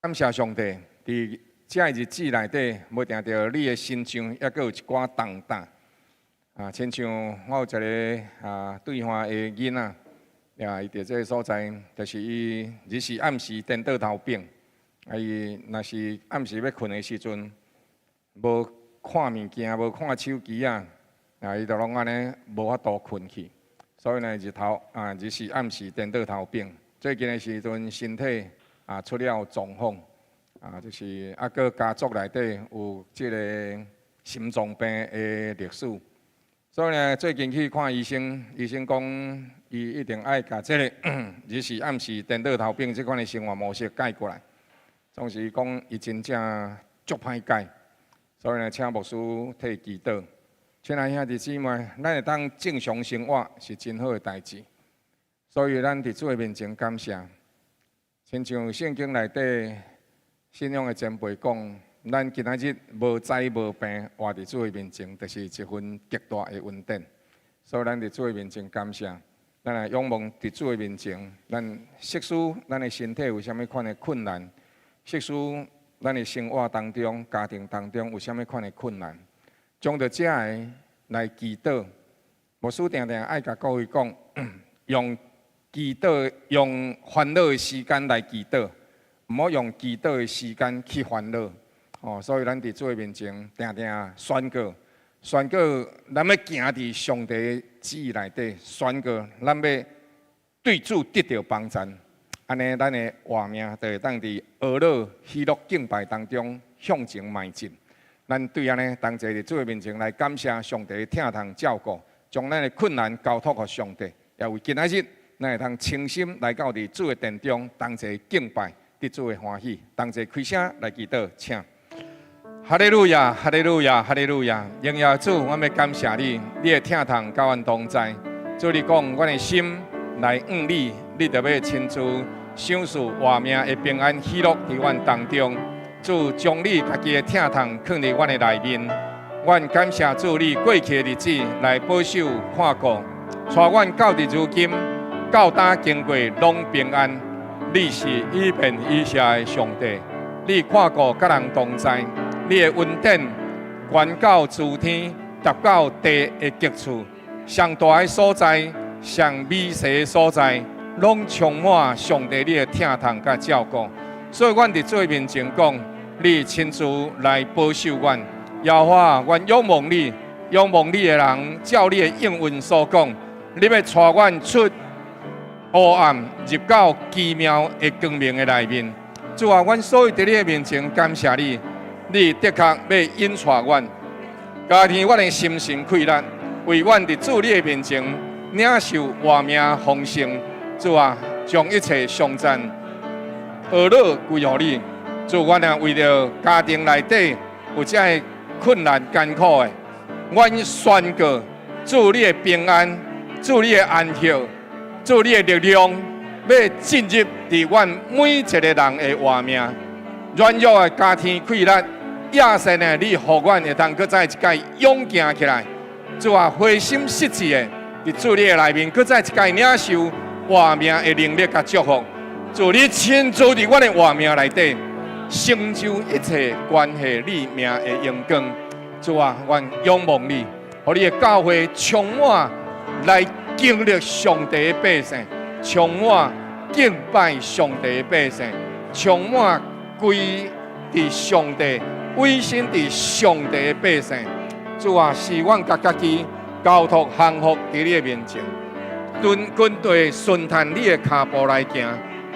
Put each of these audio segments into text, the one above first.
感謝上帝，佇這个日子內底，無定著你的身上猶閣有一寡重擔。啊，親像我有一个對岸的囡仔，呀，伊佇這个所在，就是伊日時暗時顛倒頭反。啊，伊若是暗時欲睏的時陣，無看物件，無看手機啊，啊，伊就攏按呢無法度睏去。所以呢，日頭啊，日時暗時顛倒頭反。最近的時陣，身體出了狀況，就是啊，閣家族內底有這个心臟病的歷史，所以呢，最近去看醫生，醫生講伊一定愛共這个日時暗時顛倒頭反這款的生活模式改過來。總是講伊真正足歹改，所以呢，請牧師替祈禱。親愛兄弟姊妹，咱會當正常生活是真好的代誌，所以咱佇主的面前感謝。親像聖經內底信仰的前輩講，咱今仔日無災無病，活佇主的面前，就是一份極大的恩典。所以咱佇主的面前感謝，咱來仰望佇主的面前，咱即使咱的身體有啥物款的困難，即使咱的生活當中、家庭當中有啥物款的困難，將著這个來祈禱。牧師定定愛共各位講，用祈禱用煩惱的時間來祈禱，毋好用祈禱的時間去煩惱。哦，所以咱佇主的面前，定定宣告，宣告咱欲行佇上帝的旨意內底，宣告咱欲對主得著幫贊，按呢，咱的活命就會當佇呵咾喜樂敬拜當中向前邁進。咱對按呢，同齊佇主的面前來感謝上帝的疼痛照顧，將咱的困難交託予上帝，也為今仔日，咱會通傾心來到佇主的殿中，同齊敬拜，得主的歡喜，同齊開聲來祈禱，請。哈利路亞，哈利路亞，哈利路亞！榮耀主，我欲感謝你，你的疼痛佮阮同在。主你講，阮的心來向你，你就欲親自賞賜活命的平安喜樂佇阮當中。主將你家己的疼痛囥佇阮的內面，阮感謝主，你過去的日子來保守看顧，帶阮到佇如今。到今經過攏平安，你是以便以謝的上帝，你看顧佮人同在，你的恩典懸到諸天，達到地的極處，上大的所在，上微細的所在，攏充滿上帝你的疼痛佮照顧。所以，阮佇主面前講，你親自來保守阮，耶和華，阮仰望你，仰望你的人，照你的應允所講，你欲帶阮出黑暗入到奇妙的光明的內面，主啊，阮所以佇你的面前感謝你，你的確欲引帶阮，加添阮的心神氣力，為阮佇主你的面前領受活命豐盛。主啊，將一切頌讚、呵咾歸予你。主，阮也為著家庭內底有這个困難艱苦的，阮宣告主你的平安，主你的安息。主你的力量，欲進入佇阮每一個人的活命，軟弱的加添氣力，野性的你予阮會當閣再一擺勇行起來。主啊，灰心失志的，佇主你的內面，閣再一擺領受活命的能力佮祝福。主你親自佇阮的活命內底，成就一切關係你名的榮光。主啊，阮仰望你，予你的教會充滿來經歷上帝的百姓，充滿敬拜上帝的百姓，充滿歸佇上帝、委身佇上帝的百姓。主啊，使阮共家己交託降服佇你的面前，跟跟隨順趁你的跤步來行。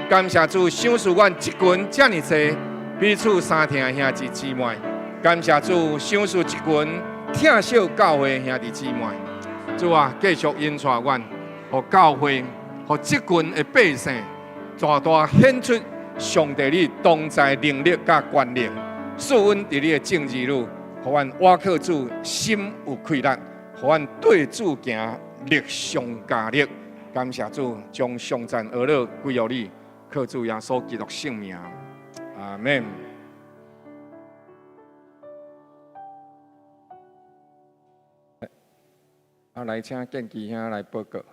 感謝主賞賜阮一群遮爾濟彼此相疼兄弟姊妹。感謝主賞賜一群疼惜教會兄弟姊妹。主啊，繼續引帶阮，予教會，予這群的百姓，大大顯出上帝你同在能力佮權能，賜阮佇你的眾兒女，予阮倚靠主心有氣力，予阮對主行力上加力。感謝主，將頌讚呵咾歸予你，靠主耶穌基督聖名，阿門。啊，來請建基兄來報告。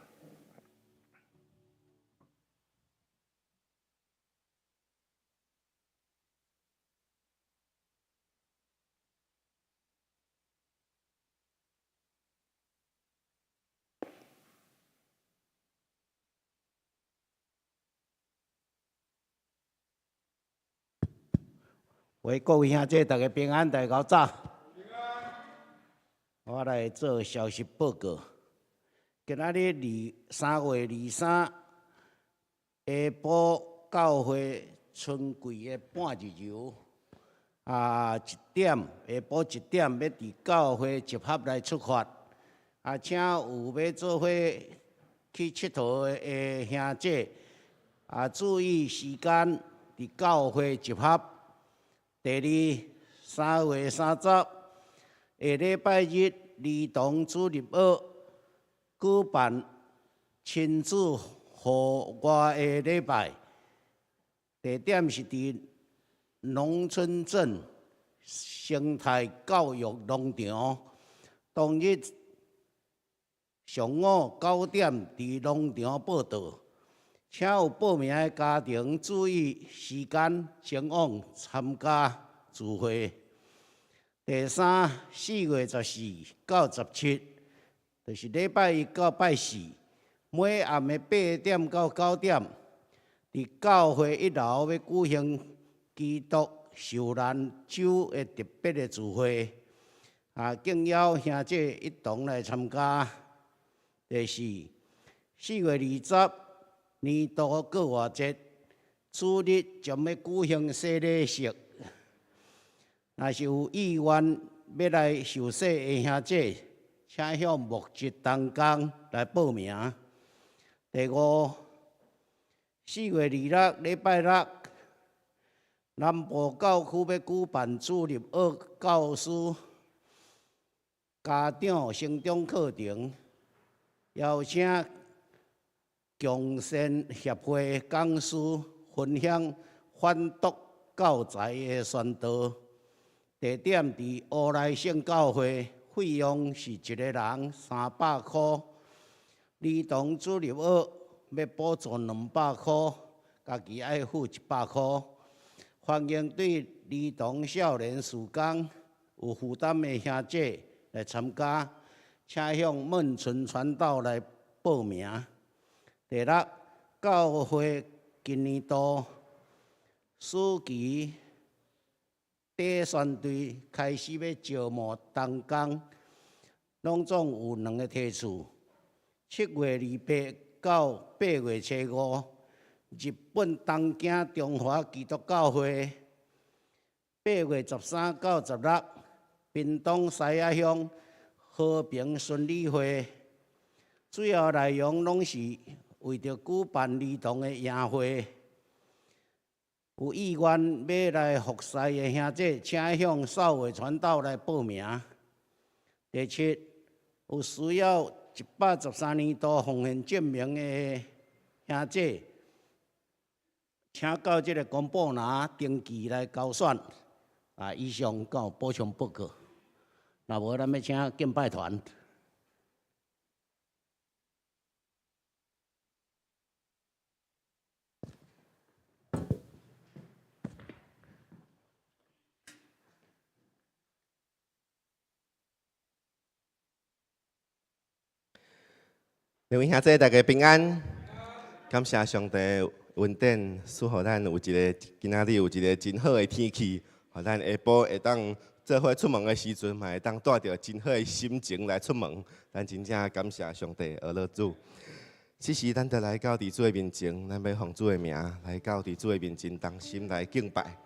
喂，各位兄弟，大家平安，大家早。我來做消息報告。今仔日3月23下晡，教會春季的半日遊，一點下晡一點欲佇教會集合來出發。請有欲做伙去𨑨迌的兄弟，注意時間，佇教會集合。第二，3月30，下禮拜日兒童主日學舉辦親子戶外的禮拜，地點是佇農村鎮生態教育農場。當日上午9點佇農場報到，請有報名的家庭注意時間前往參加聚會。第三，4月14到17，就是禮拜一到拜四，每暗的8點到9點，佇教會一樓欲舉行基督受難週的特別的聚會，敬邀兄弟一同來參加。第四，4月20，年度過活節，主日將欲舉行洗禮式。若是有意願欲來受洗的兄弟，請向牧職同工來報名。第五，4月26禮拜六，南部教區欲舉辦主日學教師家長成長課程，邀請共善協會講師分享反毒教材的宣導。地點佇烏來聖教會，費用是一个人300箍。兒童主日學欲補助200箍，家己愛付100箍。歡迎對兒童少年事工有負擔的兄弟來參加，請向孟純傳道來報名。第六，教會今年度暑期短宣隊開始欲招募同工，攏總有兩个梯次。7月28到8月初5，日本東京中華基督教會；8月13到16，屏東西仔鄉和平孫理會。主要內容攏是為著舉辦兒童的營會。有意願欲來服侍的兄弟，請向少偉傳道來報名。第七，有需要113年度奉獻證明的兄弟，請到這个公布欄登記來交選。以上敢有補充報告？若無，咱欲請敬拜團。各位兄弟，大家平安。感謝上帝恩典，賜予咱有一个今仔日有一个真好的天氣，予咱下晡會當做伙出門的時陣，嘛會當帶著真好的心情來出門。咱真正感謝上帝，阿樂主。此時咱就來到佇主的面前，咱欲奉主的名來到佇主的面前，同心來敬拜。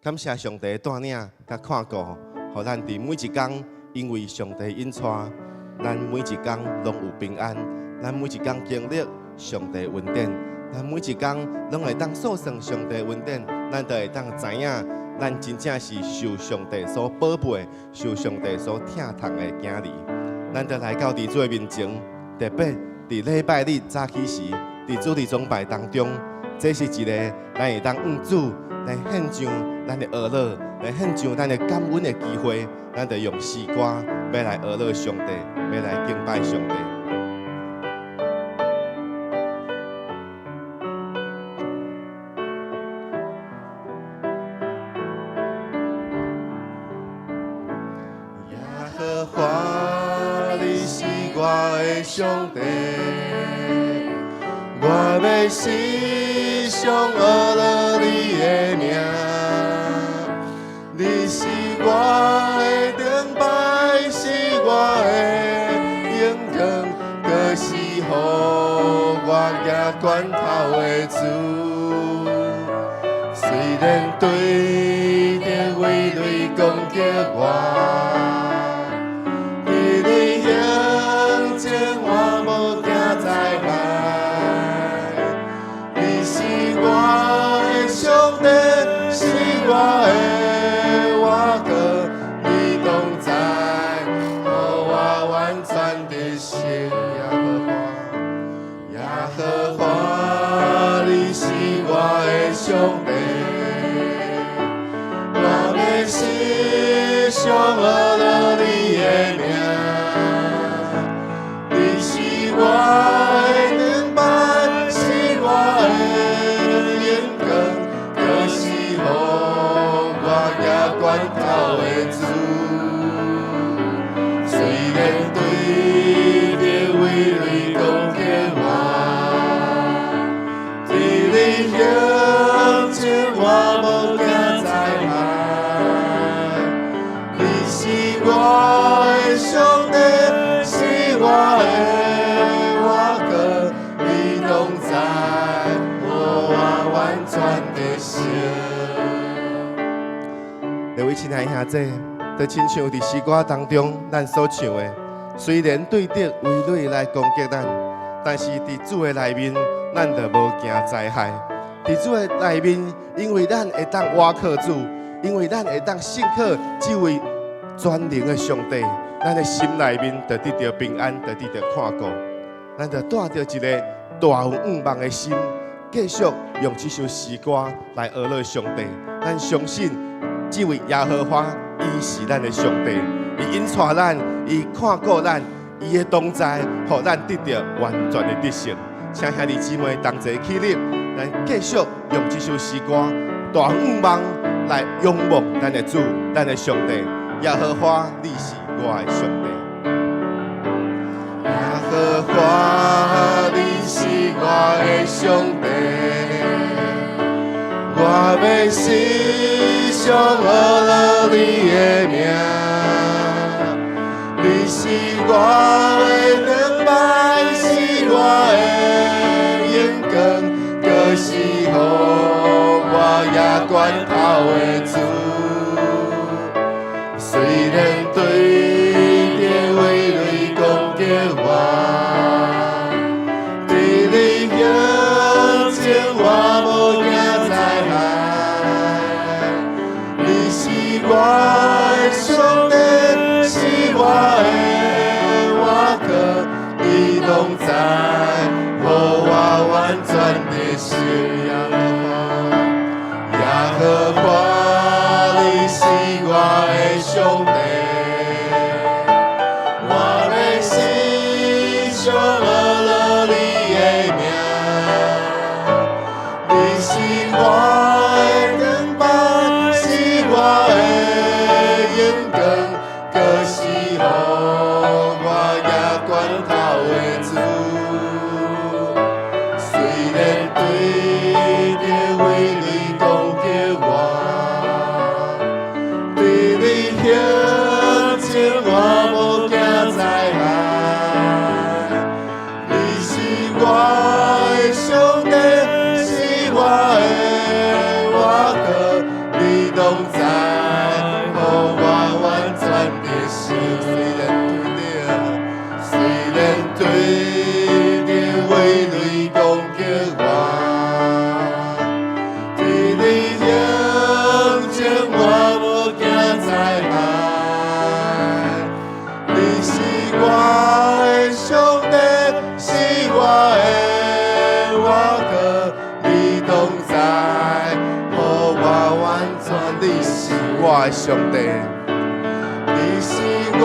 感謝上帝帶領佮看顧，予咱佇每一工，因為上帝引帶，咱每一工攏有平安。咱每一工經歷上帝恩典，咱每一工攏會當數算上帝恩典，咱就會當知影，咱真正是受上帝所寶貝、受上帝所疼痛的囝兒。咱就來到佇主的面前，特別佇禮拜日早起時，佇主日崇拜當中，這是一個咱會當向主來獻上咱的哀樂，來獻上咱的感恩的機會。咱就用詩歌欲來哀樂上帝，欲來敬拜上帝。耶和華，你是我的上帝，我欲時常阿樂你的名，你是我的盾牌，是我的勇敢，閣是予我行關頭的主。雖然對敵圍雷攻擊我，佇你胸前我無驚災害。你是我的上帝，是我的倚靠，你同在，予我完全得勝。耶和華，耶和華，你是我的上帝，我欲時常阿樂你的名。你是我的盾牌，是我的勇敢，閣是予我行關頭的主。雖然對敵圍雷攻擊我，佇你胸前我無驚災害。你是我的上帝，是我的倚靠，你同在，予我完全得勝。各位親愛兄姊，就親像佇詩歌當中咱所唱的，雖然對敵圍雷來攻擊咱，但是佇主的內面，咱就無驚災害。佇主的內面，因為咱會當倚靠主，因為咱會當信靠這位全能的上帝，咱的心內面就得著平安，就得著看顧。咱就帶著一个大有向望的心，繼續用這首詩歌來阿樂上帝。咱相信這位耶和華，伊是咱的上帝，伊引帶咱，伊看顧咱，伊的同在，予咱得著完全的得勝。請兄弟姊妹同齊起立，咱繼續用這首詩歌，大向望來仰望咱的主，咱的上帝。耶和華，你是我的上帝。耶和華，你是我的上帝，我欲時常阿樂你的名。你是我的盾牌，是我的勇敢，閣是予我行關頭的主。雖然對敵圍雷攻擊我，佇你胸前我無驚災害。你是我的上帝，是我的倚靠，你同在，予我完全得勝。耶和華，耶和華，你是我的上帝，我欲時常阿樂你的名。你是我的盾牌，是我的勇敢，閣是予我行關頭的主。雖然對敵圍雷攻擊我，佇你胸前我無驚災害。你是我的上帝，是我的倚靠，你同在，予我完全得勝。雖然對敵圍雷攻擊我，佇你胸前我無驚災害。你是我的上帝，是我的倚靠，你同在，予我完全。你是我的上帝，你是我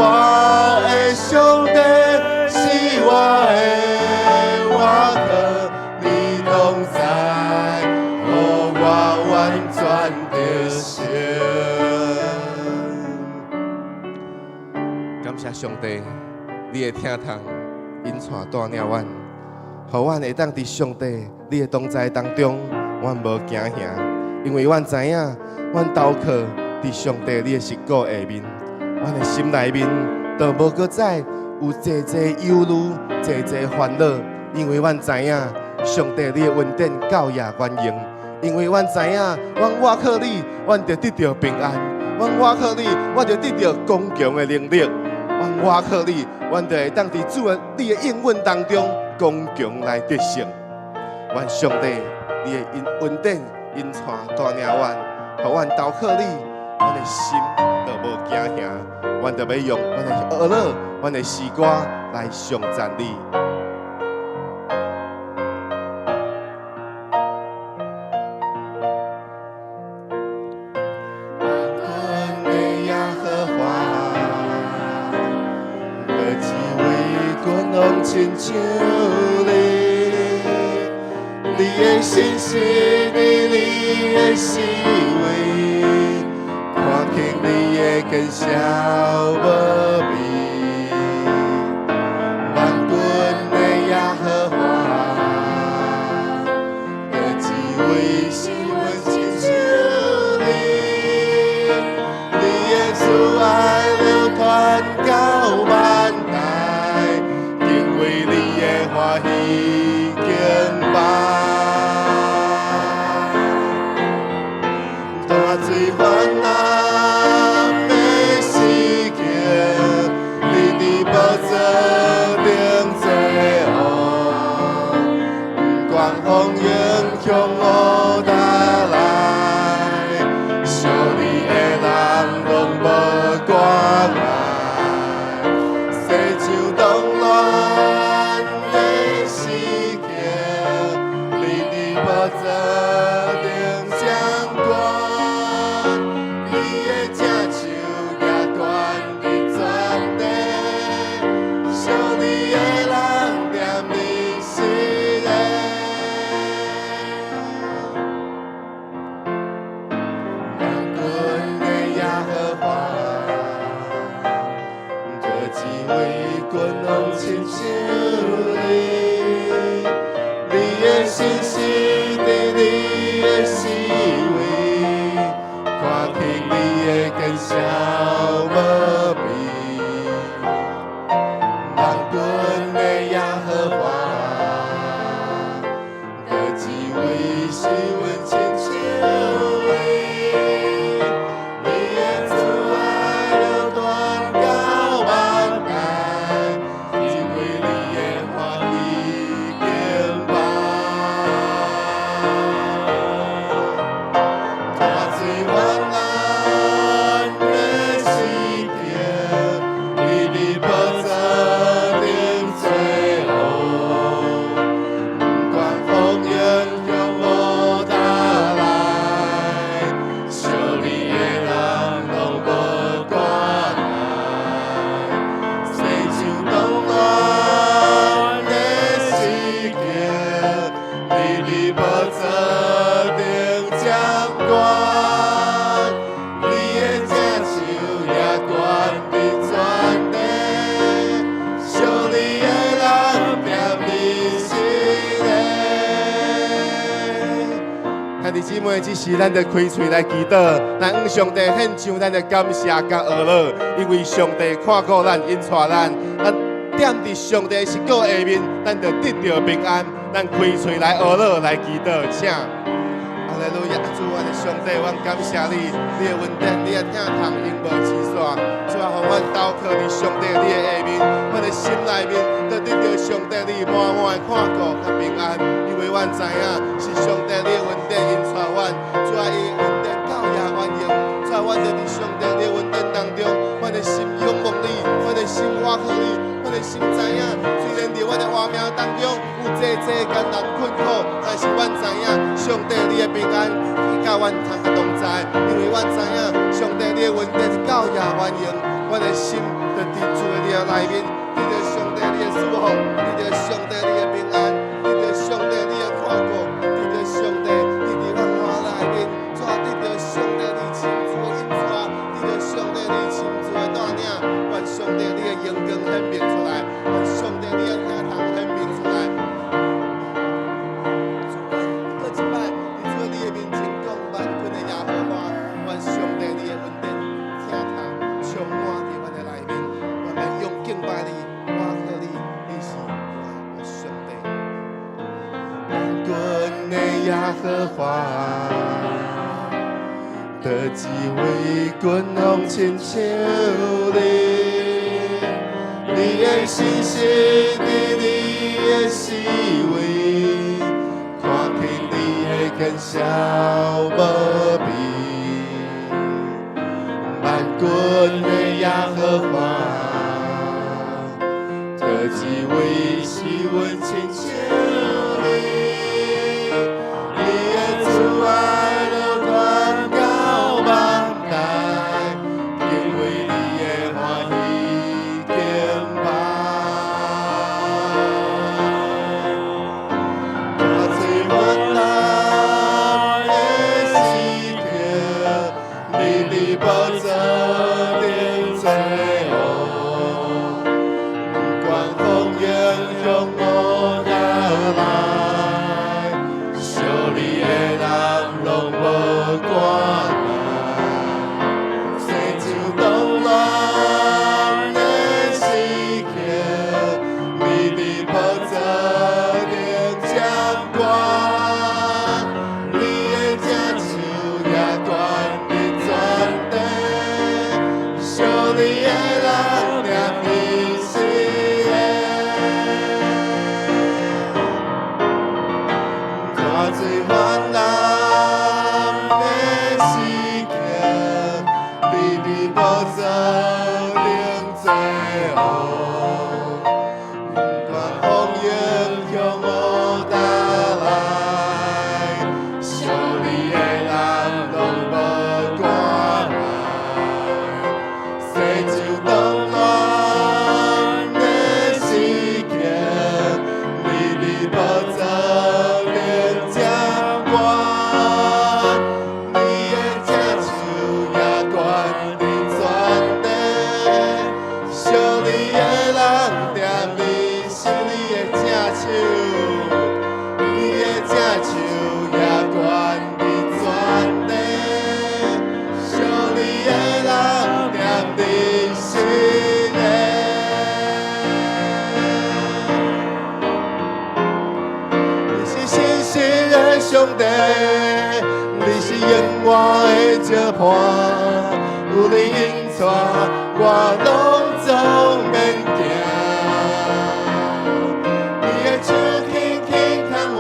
的上帝，是我的倚靠，你同在，予我完全得勝。感謝上帝，你的疼痛引帶帶領阮，予阮會當佇上帝你的同在當中，阮無驚嚇，因為阮知影，阮投靠佇上帝你的實骨下面，阮的心內面就無閣再有濟濟憂慮、濟濟煩惱，因為阮知影上帝你的恩典夠也阮用，因為阮知影，阮倚靠你，阮就得著平安；阮倚靠你，我就得著剛強的能力；阮倚靠你，阮就會當佇主的你的應允當中剛強來得勝。願上帝你的恩典引帶帶領阮，予阮投靠你，阮的心就無驚嚇，阮就欲用阮的歌樂、阮的詩歌來頌讚你。萬軍的耶和華，無一位君王親像你，你的信實，你的四圍，看見你的見效無比。萬軍的耶和華，無一位是阮親像你，你的慈愛流傳到萬代，敬畏你的歡喜敬拜。大水泛濫的時刻，你佇寶座頂坐王，不管風湧向我打來，惜你的人攏無掛礙。世上動亂的時刻，你佇寶座頂掌權，你的正手也權佇全地，惜你的人踮你心的。萬軍的耶和華，無一位君王親像你，你的信實佇你的四圍，看見你的見效無比。萬軍的耶和華，無一位是阮親像你，你的慈愛流傳到萬代，敬畏你的歡喜敬拜。大水泛濫的時刻，你佇寶座頂坐王，不管風湧向我打來，惜你的人攏無掛礙。世上動亂的時刻，你佇寶座頂掌權，你的正手也權佇全地，惜你的人踮你心的。兄弟姊妹，這時咱就開喙來祈禱，咱向上帝獻上咱的感謝佮呵咾，因為上帝看顧咱，引帶咱，咱踮佇上帝的實骨下面，咱就得著平安。咱開喙來呵咾來祈禱，請。哈利路亞，主，阮的上帝，阮感謝你，你的恩典，你的疼痛永無止煞。主啊，予阮投靠佇上帝你的下面，阮的心內面就得著上帝你滿滿的看顧佮平安，因為阮知影是上帝你的恩典引帶阮，主啊，伊的恩典夠也阮用，主啊，阮就佇上帝你的恩典當中，阮的心仰望你，阮的心倚靠你，阮的心知影，雖然佇阮的活命當中有濟濟艱難困苦，但是阮知影上帝你的平安佮阮同在，因為阮知影上帝你的恩典是夠也阮用，阮的心就佇主的你的內面，得著上帝你的祝福，得著上帝你的平安，得著上帝你的看顧，得著上帝你佇阮活內面，主啊，得著上帝你親自的引帶，得著上帝你親自的帶領，願上帝你的榮光顯明出來，願上帝你的疼痛顯明出來。主啊，閣一擺，佇主你的面前講萬軍的耶和華，願上帝你的恩耶和華，佗一位君王親像你？你的信實佇你的四圍，看見你的見效無比。萬軍的耶和華，佗一位是阮親像你？你的慈愛流傳到萬代，敬畏你的歡喜敬拜。大水泛濫的時刻，你佇寶座頂作王，不管風湧向我打來，惜你的人攏無趕來。世上動亂的時刻，你佇寶座頂掌權，你的正手也權佇全地，惜你的人念你心的。大水泛濫的時刻，你佇寶座頂作王，不管風湧向我打來，惜你的人攏無趕來。世上動亂的時刻，你佇寶座頂掌權，你的正手也權佇全地，惜你的人踮你是你的正手，你的正手也權佇全地，惜你的人踮你心的。你是信實的上帝，你是永遠的石磐，有你引帶，我攏總免驚。你的手輕輕牽我，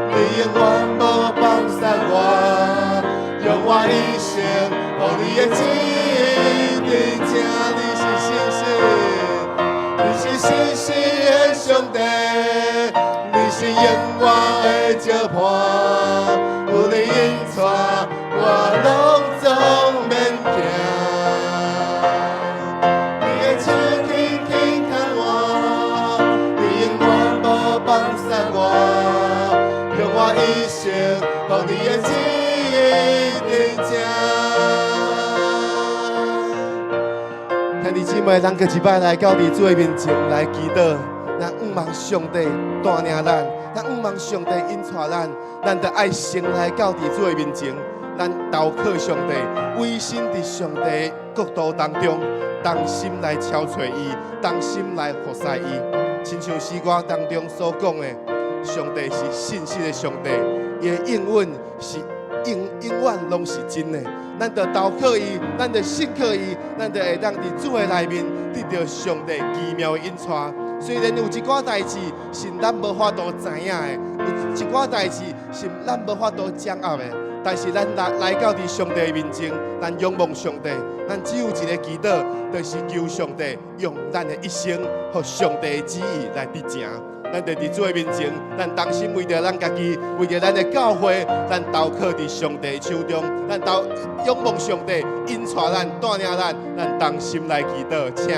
你永遠無放捨我，用我一生予你的旨意佇這。你是信實，你是信實的上帝，你是永遠的石磐，有你引帶，我攏總免驚。你的手輕輕牽我，你永遠無放捨我，用我一生予你的旨意佇這。兄弟姊妹，咱閣一擺來到佇主的面前來祈禱，咱仰望上帝帶領咱，咱仰望上帝引帶咱，咱著愛先來到佇主的面前，咱投靠上帝，委身佇上帝的國度當中，同心來朝揣伊，同心來服侍伊。親像詩歌當中所講的，上帝是信實的上帝，伊的應允是永永遠攏是真的。咱著投靠伊，咱著信靠伊，咱就會當佇主的內面得著上帝奇妙的引帶。雖然有一寡代誌是咱無法度知影的，有一寡代誌是咱無法度掌握的，但是咱來來到佇上帝的面前，咱仰望上帝，咱只有一个祈禱，就是求上帝用咱的一生，予上帝的旨意來得成。咱就佇主的面前，咱同心為著咱家己，為著咱的教會，咱投靠佇上帝的手中，咱投仰望上帝引帶咱、帶領咱，咱同心來祈禱，請。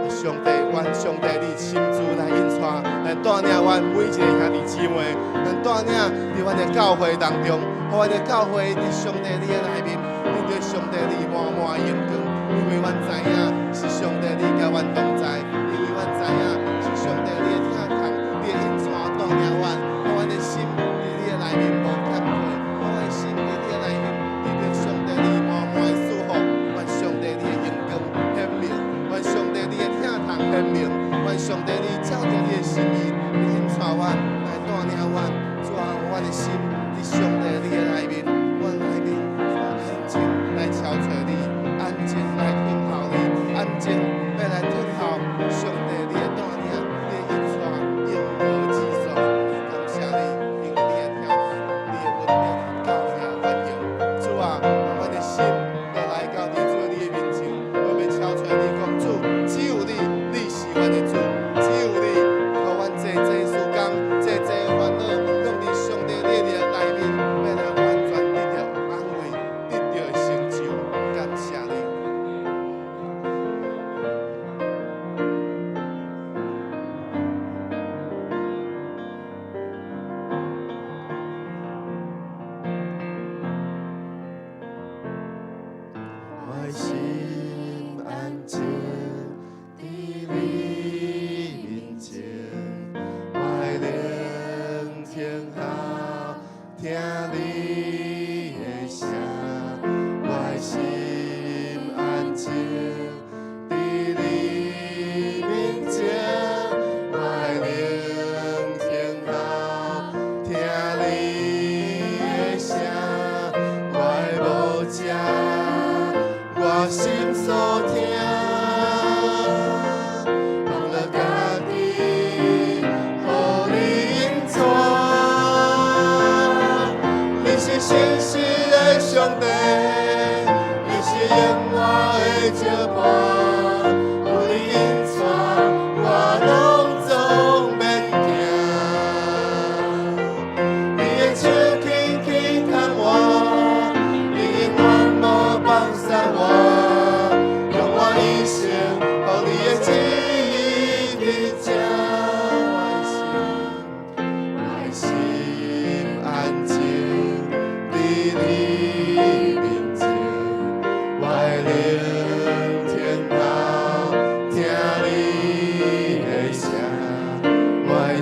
上帝，願上帝你親自來引帶，來帶領阮每一個兄弟姊妹，咱帶領佇阮的教會當中，予阮的教會佇上帝你的內面，得著上帝你滿滿的榮光。因為阮知影是上帝你佮阮同在，因為阮知影是上帝你的疼痛，你的引帶帶領阮，予阮的心佇你的內面無欠缺，予阮的心佇你的內面得著上帝你滿滿的祝福，願上帝你的榮光顯明，願上帝你的疼痛顯明，願上帝你照著你的心意，你引帶阮來帶領阮，主啊，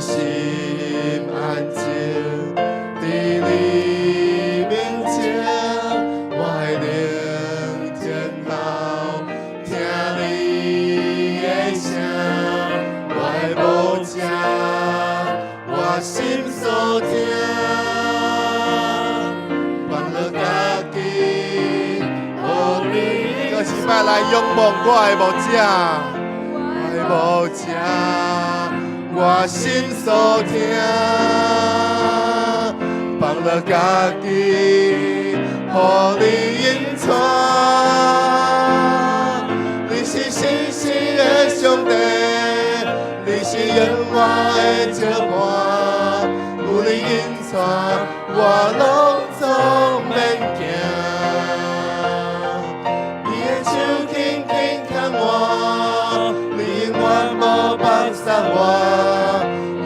心安靜，佇你面前，我的靈靜候，聽你的聲，我的牧者，我心所疼，放落家己，予你。閣一擺來仰望我的牧者，我的牧者，我心所疼，放落家己，予你引帶。你是信實的上帝，你是永遠的石磐，有你引帶，我攏總免驚。你的手緊緊牽我，你永遠無放捨我，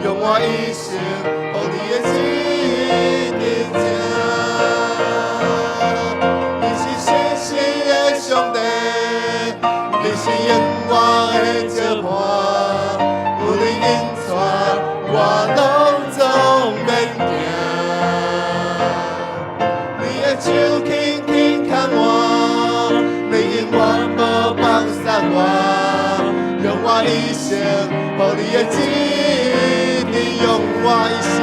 用我一生予你的旨意定。你是信實的上帝，你是永遠的石磐，有你引帶，我攏總免驚。你的手輕輕牽我，你永遠無放捨我，用我一生予你的旨意，用我一生，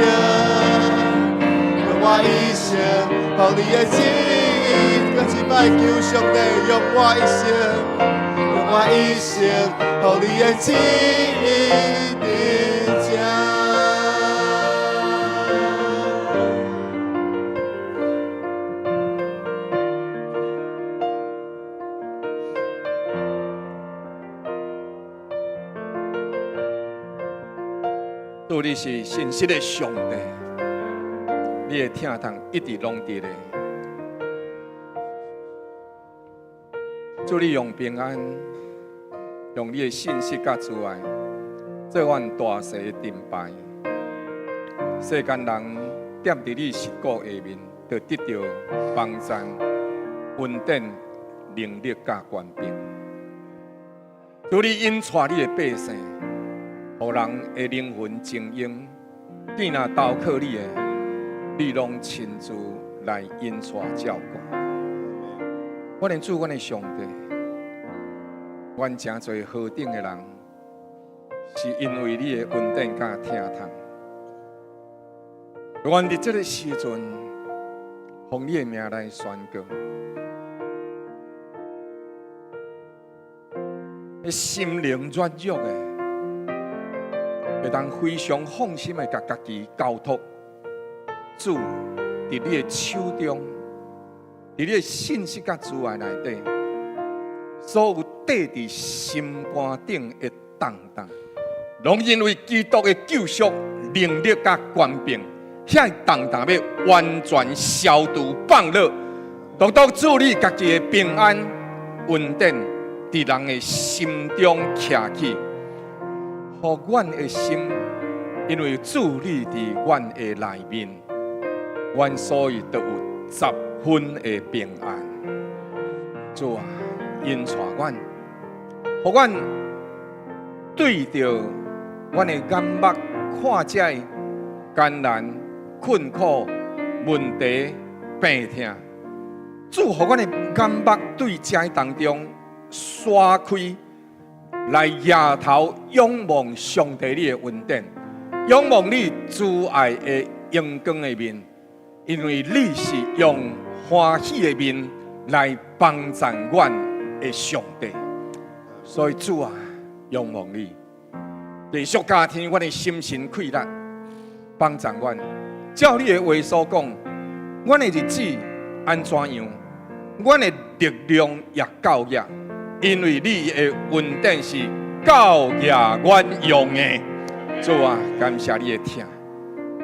用我一生予你的旨意，閣一擺求上帝，用我一生，用我一生予你的旨意定正。主，你是信實的上帝，你的疼痛一直攏佇咧。主，你用平安，用你的信實佮慈愛，做阮大細的盾牌。世間人踮佇你實骨下面，就得著幫贊、恩典、能力佮權柄。主，你引帶你的百姓，予人的靈魂精英，見若投靠你的，你攏親自來引帶照顧。阮的主，阮的上帝，阮誠濟何等的人，是因為你的恩典佮疼痛。阮佇這个時陣，奉你的名來宣告，心靈軟弱的，會當非常放心的共家己交託主，佇你的手中，佇你的信實佮慈愛內底，所有綴佇心肝頂的重擔，攏因為基督的救贖能力佮權柄，遐重擔欲完全消除放落，獨獨主你家己的平安恩典，佇人的心中徛起。予阮的心，因為主你佇阮的內面，阮所以就有十分的平安。主啊，引帶阮，予阮對著阮的眼目看這艱難、困苦、問題、病痛。主，予阮的眼目對這當中刷開，來抬頭仰望上帝你的恩典，仰望你慈愛的榮光的面，因為你是用歡喜的面來幫贊阮的上帝，所以主啊，仰望你，繼續加添阮的心神氣力，幫贊阮。照你的話所講，阮的日子按怎樣，阮的力量也夠額。因為你的恩典是夠額阮用的，主啊，感謝你的疼，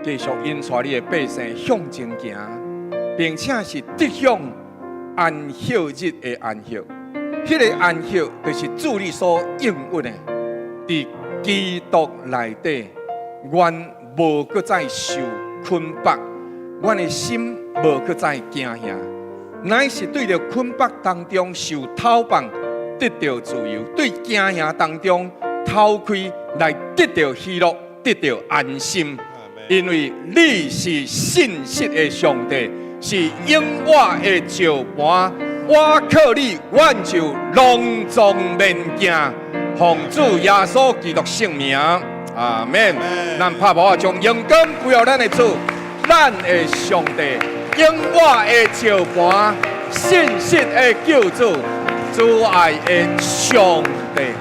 繼續引帶你的百姓向前行，並且是得享安息日的安息。彼個安息就是主你所應允的，佇基督內底，阮無閣再受捆綁，阮的心無閣再驚嚇，乃是對著捆綁當中受釋放，得著自由，對驚嚇當中脫開來得著喜樂，得著安心，因為你是信實的上帝，是永活的石磐。我靠你，阮就攏總免驚。奉主耶穌基督聖名，阿門。咱拍鼓將榮光歸予咱的主，咱的上帝，永活的石磐，信實的救主，慈愛的上帝。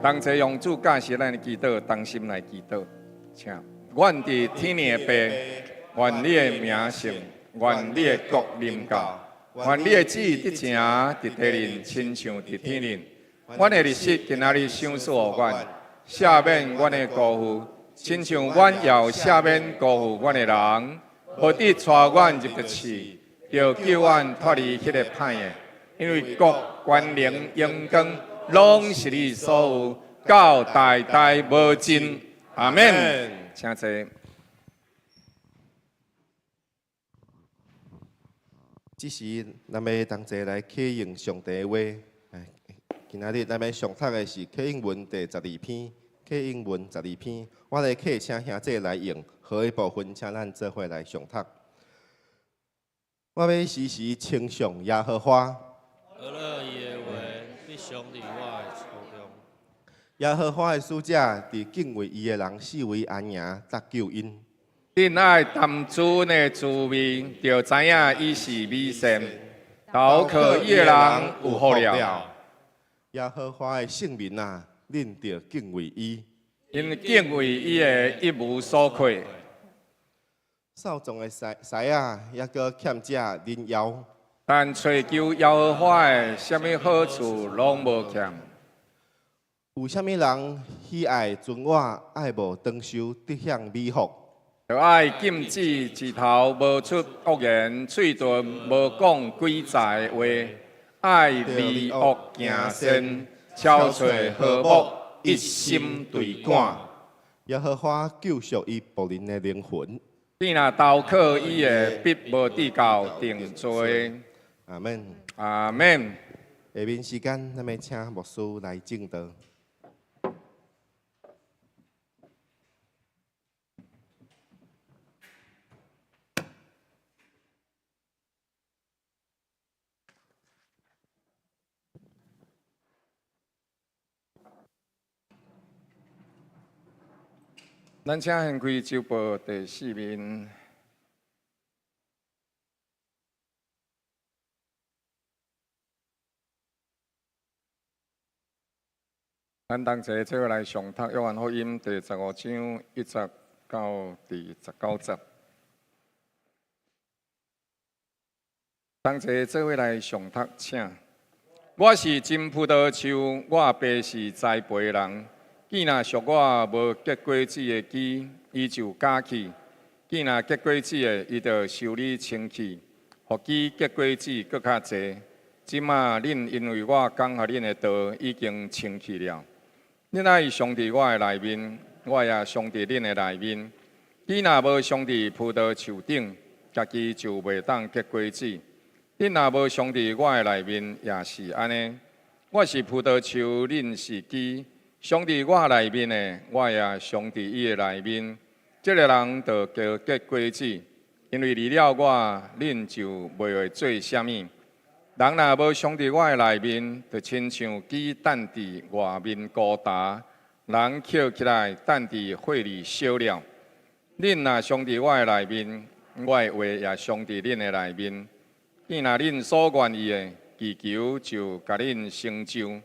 同齊用主教示咱的祈禱，同心來祈禱，請。阮佇天頂的父，願你的名聖，願你的國臨到，願你的旨意得成佇地面，親像佇天頂。阮的日食今仔日賞賜予阮，赦免阮的辜負，親像阮也有赦免辜負阮的人，無得帶阮入著試，著救阮脫離彼个歹的。因為國、權能、榮光，攏是你所有，到代代無盡。阿門。請坐。這時，咱欲同齊來啟應上帝的話。今仔日咱欲誦讀的是啟應文第十二篇，啟應文十二篇。我來啟請兄弟來用好的部分，請咱做伙來誦讀。我欲時時稱頌耶和華。學了伊的話，必常佇我的口中。耶和華的使者佇敬畏伊的人四圍安營，搭救𪜶。恁愛談主的滋味，就知影伊是美善。投靠伊的人有福了。耶和華的聖民啊，恁著敬畏伊。因敬畏伊的一無所缺。少壯的獅獅仔，猶閣欠食奶油。但揣求耶和華的，啥物好處攏無欠。有啥物人喜愛存活，愛無長壽，得享美福？著愛禁止舌頭無出惡言，喙唇無講詭詐的話，愛離惡行善，巧揣和睦，一心追趕。耶和華救贖伊僕人的靈魂。你若投靠伊的，必無致到定罪。阿門。阿門。下面時間，咱欲請牧師來證道。咱請掀開週報第四面。咱同齊做伙來誦讀《約翰福音》第十五章一節到第十九節。同齊做伙來誦讀，請。我是真葡萄樹，我爸是栽培人。枝若屬我無結果子的枝，伊就剪去；枝若結果子的，伊就修理清氣，予枝結果子閣較濟。這馬恁因為我講予恁的道已經清氣了。恁愛常佇我的內面，我也常佇恁的內面。枝若無常佇葡萄樹頂，家己就袂當結果子。恁若無常佇我的內面，也是按呢。我是葡萄樹，恁是枝。常佇我內面的，我也常佇伊的內面。這个人就加結果子，因為離了我，恁就袂會做啥物。人若無常佇我的內面，就親像枝擲佇外面孤焦，人抾起來擲佇火裡燒了。恁若常佇我的內面，我的話也常佇恁的內面。既若恁所願意的，祈求就共恁成就。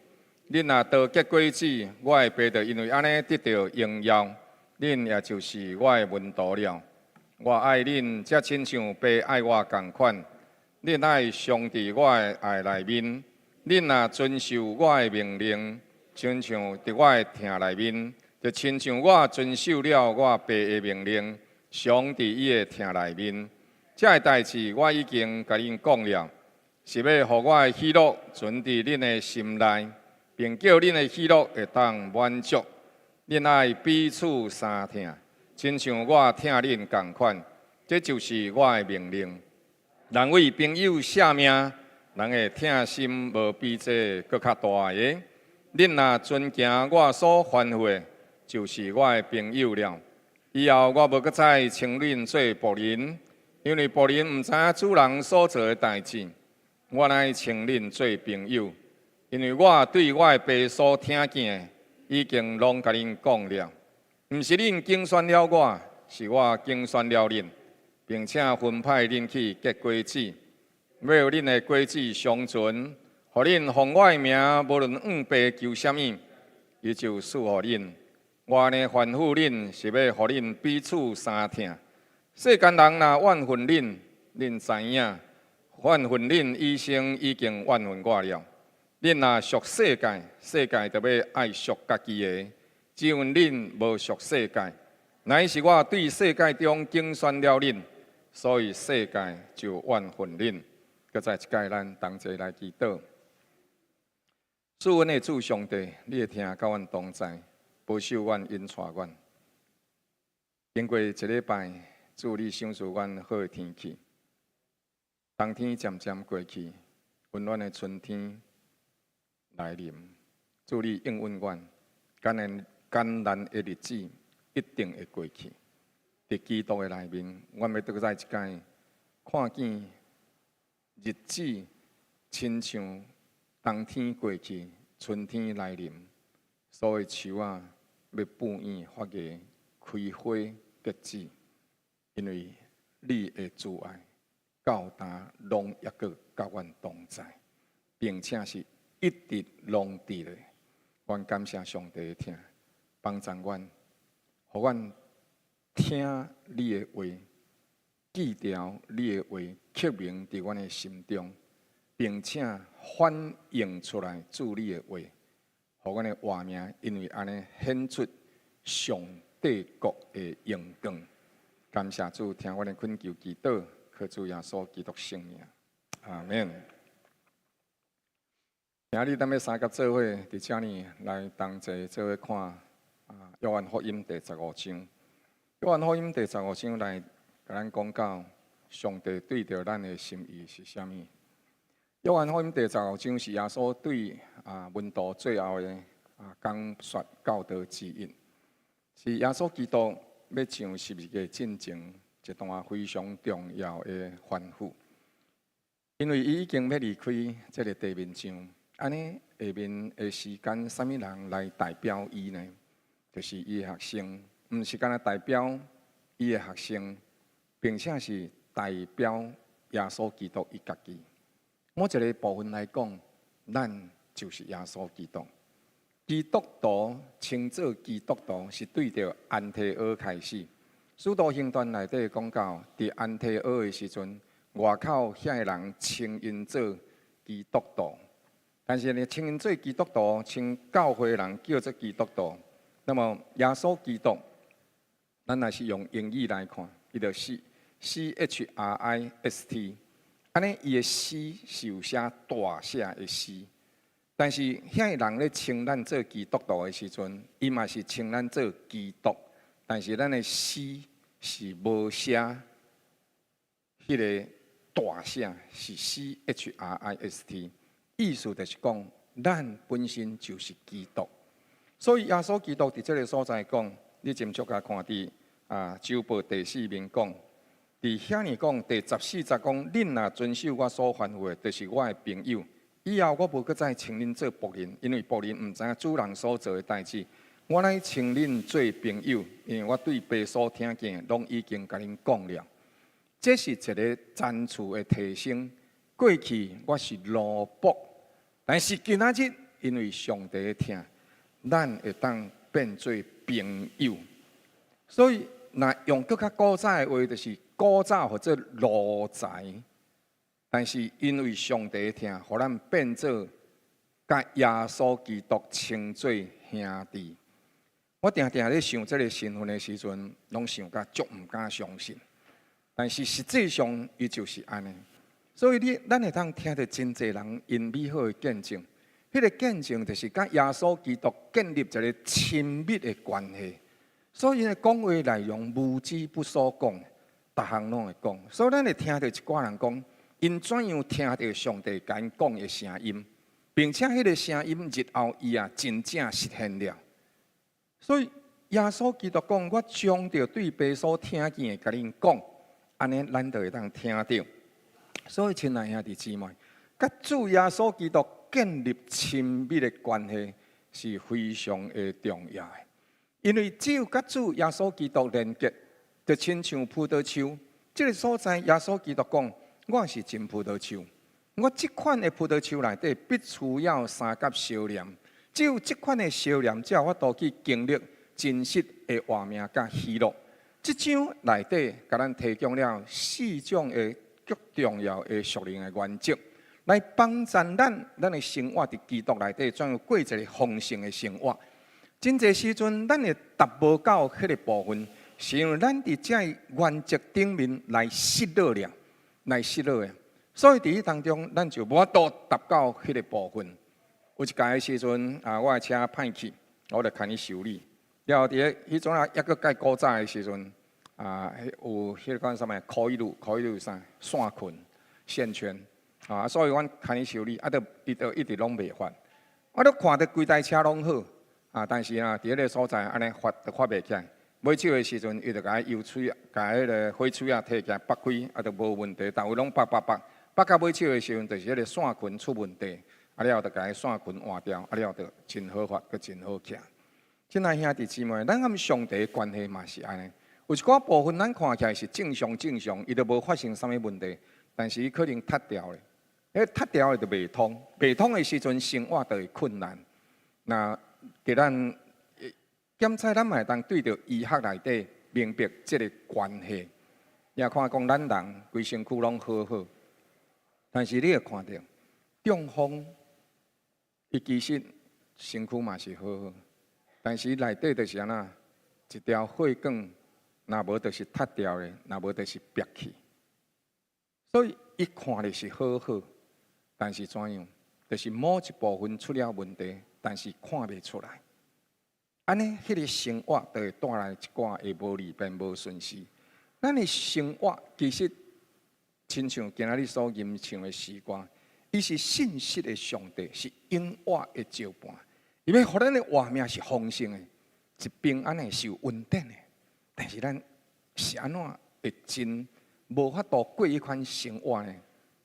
恁若多結果子，我的爸就因為按呢得著榮耀，恁也就是我的門徒了。我愛恁，才親像爸愛我仝款。恁愛常佇我的愛內面，恁若遵守我的命令，親像佇我的疼內面，就親像我遵守了我爸的命令，常佇伊的疼內面。這个代誌我已經共恁講了，是欲予我的喜樂存佇恁的心內，並叫恁的喜樂會當滿足。恁愛彼此相疼，親像我疼恁仝款，這就是我的命令。人為朋友捨命，人的疼心無比這閣較大的。恁若遵行我所吩咐的，就是我的朋友了。以後我無閣再稱恁做僕人，因為僕人毋知影主人所做的代誌。我乃稱恁做朋友，因為我對我的爸所聽見的，已經攏共恁講了。毋是恁揀選了我，是我揀選了恁，並且分派恁去結果子，欲予恁的果子常存，予恁奉我的名，無論向爸求啥物，伊就賜予恁。我按呢吩咐恁，是欲予恁彼此相疼。世間人若怨恨恁，恁知影，怨恨恁以先已經怨恨我了。恁若屬世界，世界就欲愛屬家己的。只因恁無屬世界，乃是我對世界中揀選了恁，所以世界就怨恨恁。閣再一擺，咱同齊來祈禱。賜阮的主上帝，你的疼佮阮同在，保守阮，引帶阮。經過一禮拜，主你賞賜阮好的天氣，冬天漸漸過去，溫暖的春天來臨。主你應允阮，艱難艱難的日子一定會過去。佇基督的內面，阮欲閣再一擺看見日子親像冬天過去，春天來臨，所有樹仔欲布葉發芽、開花結子，因為你的慈愛到今攏猶閣佮阮同在，並且是一直攏佇咧。阮感謝上帝的疼，幫助阮，予阮聽你的話，記牢你的話，刻銘佇阮的心中，並且反映出來主你的話，予阮的活命，因為按呢顯出上帝國的榮光。感謝主，聽阮的懇求祈禱，靠主耶穌基督聖名，阿們。今日咱欲三佮做伙，佇遮爾來同齊做伙看啊，約翰福音第十五章。約翰福音第十五章來共咱講到上帝對著咱的心意是啥物？約翰福音第十五章是耶穌對門徒最後的講說教導之一，是耶穌基督欲上十字架進前一段非常重要的吩咐。因為伊已經欲離開這个地面上，按呢下面的時間，啥物人來代表伊呢？就是伊的學生，毋是干焦代表伊的學生，並且是代表耶穌基督伊家己。某一个部分來講，咱就是耶穌基督。基督徒稱做基督徒，是對著安提阿開始。使徒行傳內底講到，佇安提阿的時陣，外口遐个人稱𪜶做基督徒。但是呢，稱𪜶做基督徒，稱教會人叫做基督徒。那麼耶穌基督，咱若是用英語來看，伊就 C C H R I S T，按呢伊的 C 是有寫大寫的 C，但是遐个人咧稱咱做基督徒的時陣，伊嘛是稱咱做基督，但是咱的 C 是無寫彼个大寫，是 C H R I S T，意思就是講，咱本身就是基督。所以耶穌基督佇這个所在講，你斟酌共看佇周報第四面講，佇遐爾講第十四節講，恁若遵守我所吩咐的，就是我的朋友。以後我無閣再稱恁做僕人，因為僕人毋知影主人所做的代誌。我乃稱恁做朋友，因為我對爸所聽見的，攏已經共恁講了。這是一个層次的提升。過去我是奴僕，但是今仔日因為上帝的疼，咱會當變做朋友。所以，若用閣較古早的話，就是古早號做奴才。但是因為上帝的疼，予咱變做佮耶穌基督稱做兄弟。我定定咧想這个身份的時陣，攏想甲足毋敢相信。但是實際上，伊就是按呢。所以你咱會當聽著真濟人𪜶美好的見證，彼个見證就是佮耶穌基督建立一个親密的關係。所以𪜶講話內容無止不所講，逐項攏會講。所以咱會聽著一寡人講，𪜶怎樣聽著上帝共𪜶講的聲音，並且彼个聲音日後伊也真正實現了。所以耶穌基督講：我將著對父所聽見的，共恁講，按呢咱就會當聽著。所以，親愛兄弟姊妹，佮主耶穌基督建立親密的關係是非常的重要的。因為只有佮主耶穌基督連結，就親像葡萄樹，這个所在，耶穌基督講：我是真葡萄樹，我這款的葡萄樹內底必須要相佮相連，只有這款的相連，才有法度去經歷真實的活命佮喜樂。這章內底，共咱提供了四種的極重要的屬靈的原則，來幫助咱咱的生活佇基督內底，怎樣過一个豐盛的生活。真濟時陣，咱會達無到彼个部分，是因為咱佇這原則頂面來失落了，來失落的。所以佇彼當中，咱就無法度達到彼个部分。有一擺的時陣啊，我的車歹去，我就牽去修理。了後佇咧彼陣啊，猶閣較古早的時陣啊，有彼个講啥物，coil，coil 啥線圈、線圈啊，所以阮牽去修理，啊，就伊就一直攏袂發。我都看著規台車攏好。啊！但是啊，佇彼个所在按呢發就發袂起來。尾手的時陣，伊就共油喙，共彼个火錘仔提起來拔開，啊，就無問題。逐位攏拔拔拔，拔到尾手的時陣，就是彼个線圈出問題。啊了後，就共彼線圈換掉，啊了後就真好發，閣真好騎。親愛兄弟姊妹，咱佮上帝的關係嘛是按呢。有一寡部分咱看起來是正常正常，伊就無發生啥物問題，但是伊可能脫掉咧。彼脫掉的就袂通，袂通的時陣生活就會困難。那佇咱檢測，咱嘛會當對著醫學內底明白這个關係。也看講咱人規身軀攏好好，但是你會看著中風，伊其實身軀嘛是好好，但是內底就是按怎，一條血管，若無就是脫掉的，若無就是煏去。所以伊看著是好好，但是怎樣？就是某一部分出了問題。但是看袂出來，按呢，彼个生活就會帶來一寡的無利便、無順遂。咱的生活其實親像今仔日所吟唱的詩歌，伊是信實的上帝，是永活的石磐。伊欲予咱的活命是豐盛的，是平安的，是有恩典的。但是咱是按怎會真無法度過彼款生活呢？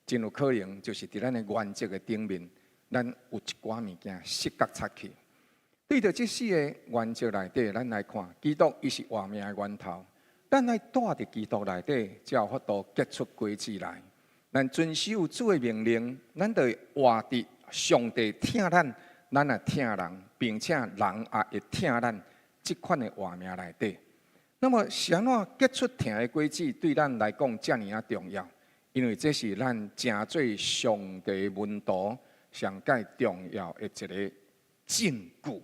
真有可能就是佇咱的原則的頂面。咱有一寡物件失覺出去，對著這四个原則內底，咱來看，基督伊是活命的源頭。咱愛蹛佇基督內底，才有法度結出果子來。咱遵守主的命令，咱就會活佇上帝疼咱，咱也疼人，並且人也會疼咱這款的活命內底。那麼是按怎結出疼的果子，對咱來講遮爾仔重要？因為這是咱成做上帝門徒上蓋重要的一个證據，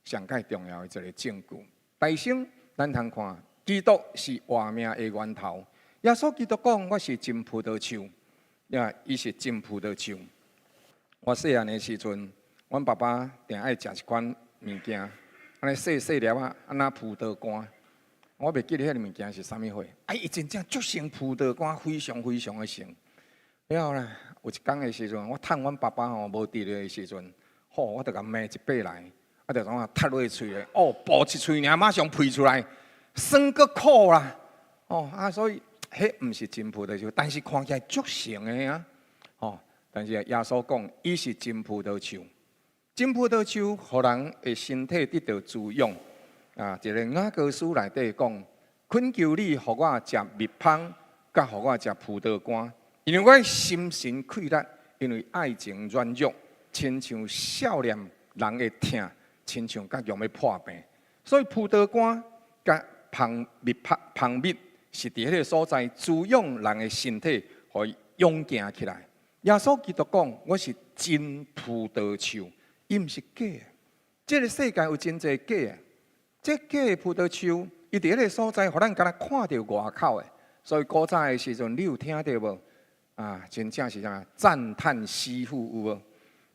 上蓋重要的一个證據。第先，咱通看，基督是活命的源頭。耶穌基督講：我是真葡萄樹，呀，伊是真葡萄樹。我細漢的時陣，阮爸爸定愛食一款物件，按呢細細粒仔，按若葡萄乾。我袂記得彼个物件是啥物貨。啊，伊真正足像葡萄乾，非常非常的像。了後咧，有一工的時陣，我趁阮爸爸吼無佇咧的時陣，吼，我就共抿一塊來，啊，就怎啊，踢落喙咧，哦，爆一喙爾，馬上噴出來，酸閣苦啦，哦，啊，所以彼毋是真葡萄樹，但是看起來足像的啊，吼，但是耶穌講，伊是真葡萄樹，真葡萄樹，予人的身體得到滋養。啊，一个雅歌書內底講，懇求你予我食蜜蜂，佮予我食葡萄乾。因為我心神氣力，因為愛情軟弱，親像少年人的疼，親像佮用欲破病。所以葡萄乾佮蜂蜜，蜂蜜是佇彼个所在滋養人的身體，予伊勇健起來。耶穌基督講：我是真葡萄樹，伊毋是假的。這个世界有真濟假的，這假的葡萄樹，伊佇彼个所在，予咱敢若看著外口的。所以古早的時陣，你有聽著無？啊，真正是啥？讚嘆師傅有無？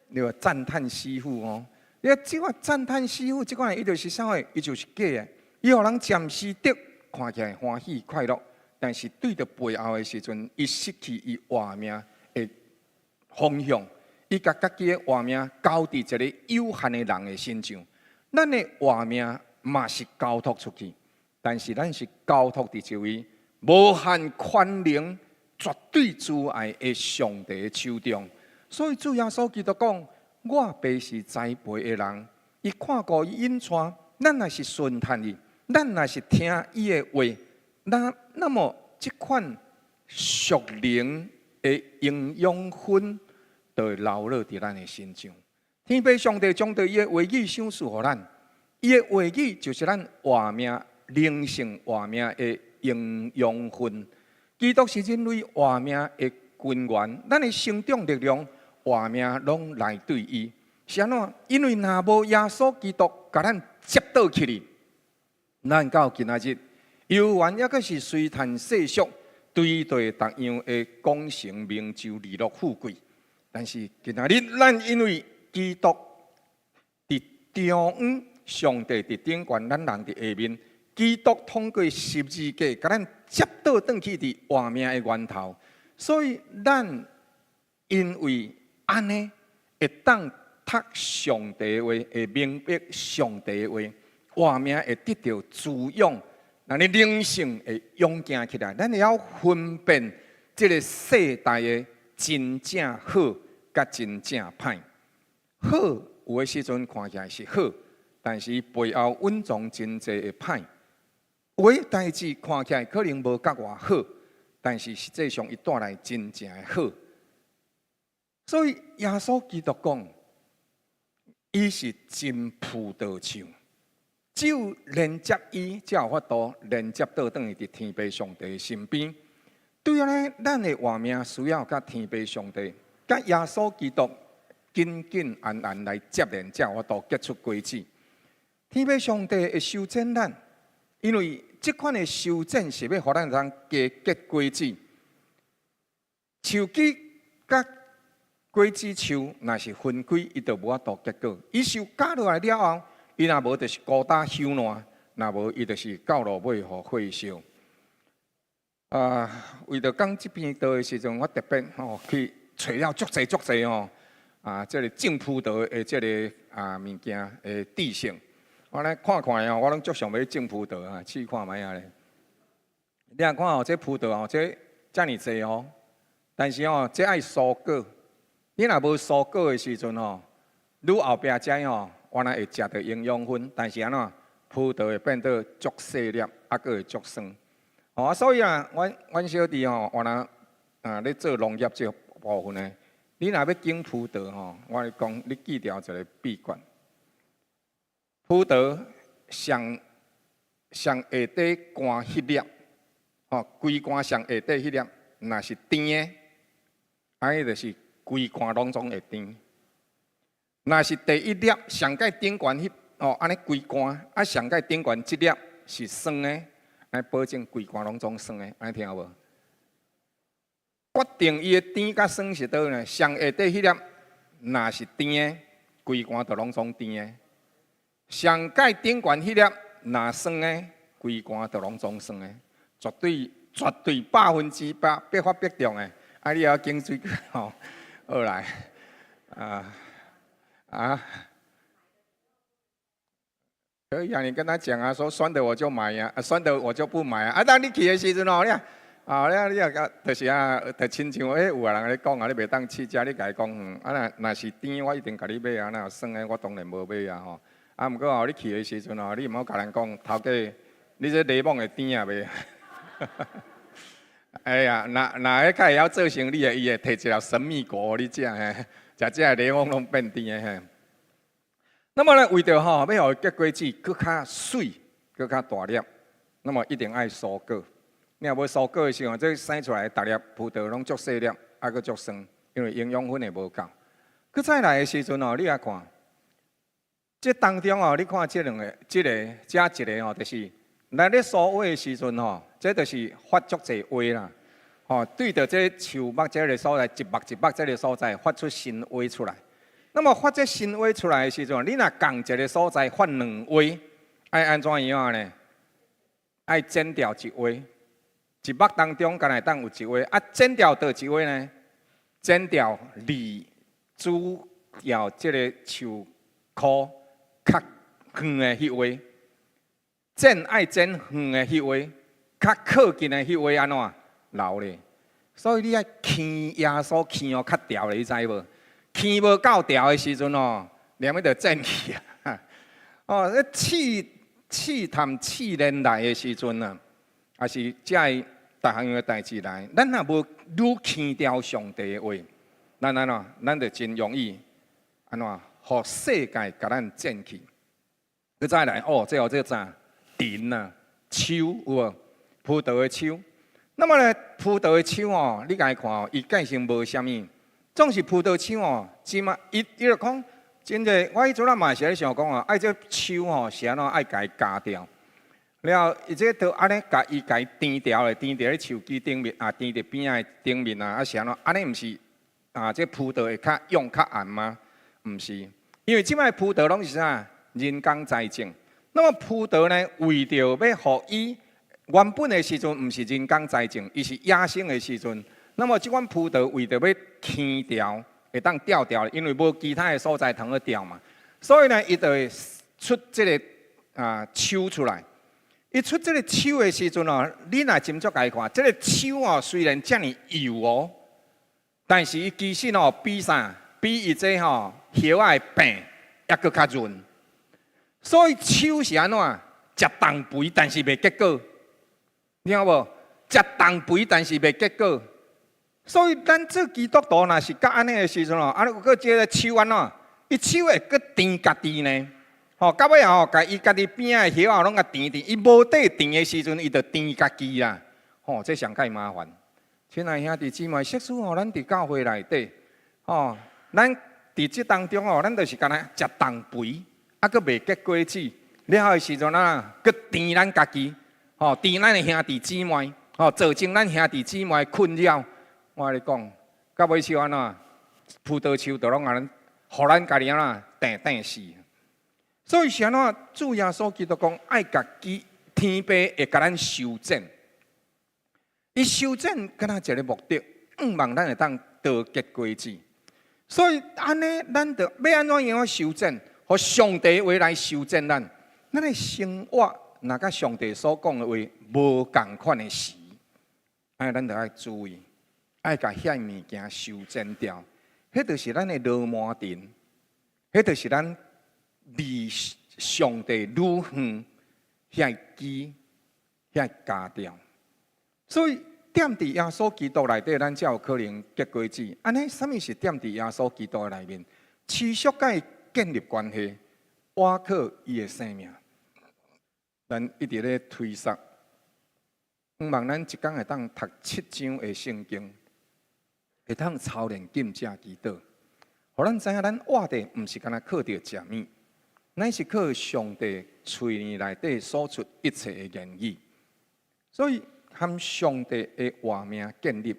你話讚嘆師傅哦，你看這款讚嘆師傅，這款伊就是啥貨？伊就是假的。伊予人暫時得看起來歡喜快樂，但是對著背後的時陣，伊失去伊活命的方向，伊共家己的活命交佇一个有限的人的身上。咱的活命嘛是交託出去，但是咱是交託佇一位無限寬容、絕對慈愛的上帝的手中。所以主耶穌基督講：我爸是栽培的人，伊看顧伊引帶，咱若是順趁伊，咱若是聽伊的話，那麼這款屬靈的營養分就會流落佇咱的身上。天父上帝將對伊的話語賞賜予咱，伊的話語就是咱活命、靈性活命的營養分。基督是人類活命的根源，咱的成長力量、活命攏來對伊。是按怎？因為若無耶穌基督共咱接倒起來，咱到今仔日，猶原猶閣是隨趁世俗，對對逐樣的功成名就、利樂富貴。但是今仔日，咱因為基督佇中央，上帝佇頂懸，咱人佇下面。基督通過十字架，共咱接倒轉去佇活命的源頭。所以咱因為按呢，會當讀上帝話，會明白上帝話，活命會得著滋養，咱的靈性會勇健起來。咱會曉分辨這个世代的真正好，佮真正歹。好有的時陣看起來是好，但是背後隱藏真濟的歹。有的代誌看起來可能無佮偌好，但是實際上伊帶來真正的好。所以耶穌基督講，伊是真葡萄樹，只有連接伊，才有法度連接倒轉去佇天父上帝身邊。對按呢，咱的活命需要佮天父上帝、佮耶穌基督緊緊連連來接連，才有法度結出果子。天父上帝會修剪咱，因為這款的修剪是欲予咱通加結果子。樹枝佮果子樹若是分開，伊就無法度結果。伊樹絞落來了後，伊若無就是孤單朽爛，若無伊就是到落尾予火燒。啊，為著講這篇道的時陣，我特別吼去揣了足濟足濟吼啊，這个種葡萄的這个啊物件的知識。我來看看哦，我攏足想欲種葡萄啊，試看覓仔咧。你若看哦，這葡萄哦，這遮爾濟哦，但是哦，這愛疏果。你若無疏果的時陣吼，愈後壁才吼，原來會食著營養分，但是按怎葡萄會變做足細粒，啊，閣會足酸。哦，所以啊，阮小弟吼，原來啊咧做農業這個部分呢，你若欲種葡萄吼，我共你講，你記牢一个秘訣。葡萄上上下底乾彼粒，吼，規冠上下底彼粒，若是甜的，按呢就是規冠攏總會甜。若是第一粒上蓋頂懸彼，哦，按呢規冠，啊上蓋頂懸這粒是酸的，來保證規冠攏總酸的，按呢聽有無？決定伊的甜佮酸是佗呢？上下底彼粒若是甜的，規冠就攏總甜的。上蓋頂懸彼粒若酸的，規冠就攏總酸的，絕對絕對100%必發必中的。啊，你猶揀水果吼，好來，啊啊，可以啊，你跟他講啊，說酸的我就買啊，酸的我就不買啊。啊，當你去的時陣吼，你啊，啊，你啊，就是啊，就親像欸，有人共你講啊，你袂當試食，你共伊講，啊，若若是甜，我一定共你買啊；若酸的，我當然無買啊吼。啊，毋過吼，你去的時陣吼，你毋好共人講，頭家，你這檸檬會甜啊袂？哎呀，若若彼較會曉做生意的，伊會提一粒神秘果予你食嘿，食這个檸檬攏變甜的嘿。那麼呢，為著吼欲予伊結果子閣較媠、閣較大粒，那麼一定愛疏果。你若無疏果的時候，這生出來的逐粒葡萄攏足細粒，啊，閣足酸，因為營養分會無夠。閣再來的時陣吼，你來看。這當中哦，你看這兩个，這个這一个吼，就是來咧疏花的時陣吼，這就是發足濟花啦。吼，對著這樹木這个所在，一木一木這个所在發出新花出來。那麼發這新花出來的時陣，你若仝一个所在發兩花，愛按怎樣呢？愛剪掉一花，一木當中敢若會當有一花，啊，剪掉佗一花呢？剪掉二主要這个樹箍較遠的彼位，剪愛剪遠的彼位，較靠近的彼位按怎留咧？所以你愛牽耶穌牽予較牢咧，你知無？牽無夠牢的時陣哦，連尾就剪去啊！哦，試試探試煉來的時陣啊，抑是這个逐項的代誌來，咱若無愈牽牢上帝的話，咱按怎？咱就真容易按怎？予世界共咱剪去。閣再來哦，這個這啥？藤啊，樹有無？葡萄的樹。那麼咧，葡萄的樹哦，你共伊看哦，伊蓋性無啥物，總是葡萄樹哦，這馬伊伊就講，真濟，我彼陣仔嘛是咧想講哦，愛這樹吼是按怎愛共伊鉸掉，了後伊這都按呢共伊共伊釘牢咧，釘佇咧樹枝頂面啊，釘佇邊仔的頂面啊，啊是按怎？按呢毋是啊？這葡萄會較用較絚嗎？毋是，因為這擺葡萄攏是啥？人工栽種。那麼葡萄呢，為著欲予伊原本的時陣，毋是人工栽種，伊是野生的時陣。那麼這款葡萄為著欲牽牢，會當吊牢，因為無其他的所在通去吊嘛，所以呢，伊就會出這个啊樹出來。伊出這个樹的時陣哦，你若斟酌共伊看，這个樹哦雖然遮爾幼哦，但是伊其實哦比啥？比伊這吼葉仔的柄猶閣較潤。所以樹是按怎？食重肥，但是袂結果。你聽無？食重肥，但是袂結果。所以咱做基督徒若是佮按呢的時陣哦，啊，閣這个樹按怎？伊樹會閣甜家己呢？吼，到尾吼，共伊家己邊仔的葉仔攏共甜甜，伊無塊甜的時陣，伊就甜家己啦。吼，這上蓋麻煩。親愛兄弟姊妹，設使吼，咱佇教會內底，吼，咱佇這當中吼，咱就是敢若食重肥，啊，閣袂結果子。了後的時陣啊，閣甜咱家己，吼，甜咱的兄弟姊妹，吼，造成咱兄弟姊妹困擾。我共你講，到尾樹按怎？葡萄樹就攏共咱，予咱家己按怎？甜甜死。所以是按怎？主耶穌基督講，愛共伊天父會共咱修剪。伊修剪敢若一个目的，向望咱會當多結果子。所以按呢，咱就欲按怎樣修剪？予上帝話來修剪咱。咱的生活若佮上帝所講的話無仝款的時，按呢咱就愛注意，愛共遐物件修剪掉。彼就是咱的羅馬藤，彼就是咱離上帝愈遠，遐枝遐鉸掉。所以踮佇耶穌基督內底，咱才有可能結果子。按呢，啥物是踮佇耶穌基督內面，持續共伊建立關係，倚靠伊的生命。咱一直咧推捒，向望咱一工會當讀七章的聖經，會當操練禁食祈禱，予咱知影咱活的毋是干焦靠著食物，乃是靠上帝喙內底所出一切的言語。所以和上帝的活命建立。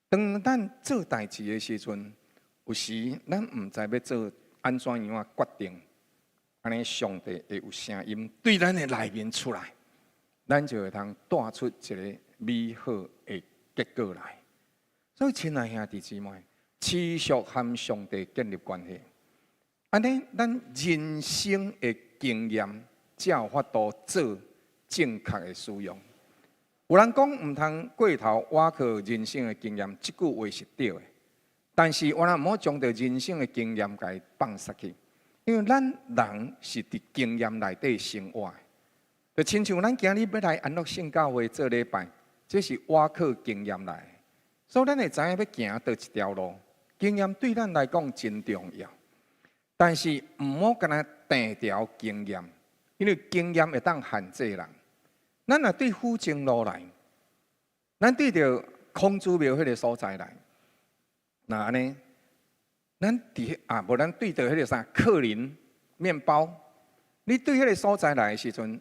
當咱做代誌的時陣，有時咱毋知欲做按怎樣仔決定，按呢上帝會有聲音對咱的內面出來，咱就會通帶出一个美好的結果來。所以，親愛兄弟姊妹，持續和上帝建立關係，按呢，咱人生的經驗才有法度做正確的使用。有人講毋通過頭倚靠人生的經驗，這句話是對的。但是，我咱毋好將著人生的經驗共伊放殺去，因為咱人是佇經驗內底生活的。就親像咱今日欲來安樂聖教會做禮拜，這是倚靠經驗來的。所以，咱會知影欲行佗一條路，經驗對咱來講真重要。但是，毋好干焦定牢經驗，因為經驗會當限制人。咱若對府前路來，咱對著孔子廟彼个所在來，若按呢，咱佇啊，無咱對著彼个啥克林麵包，你對彼个所在來的時陣，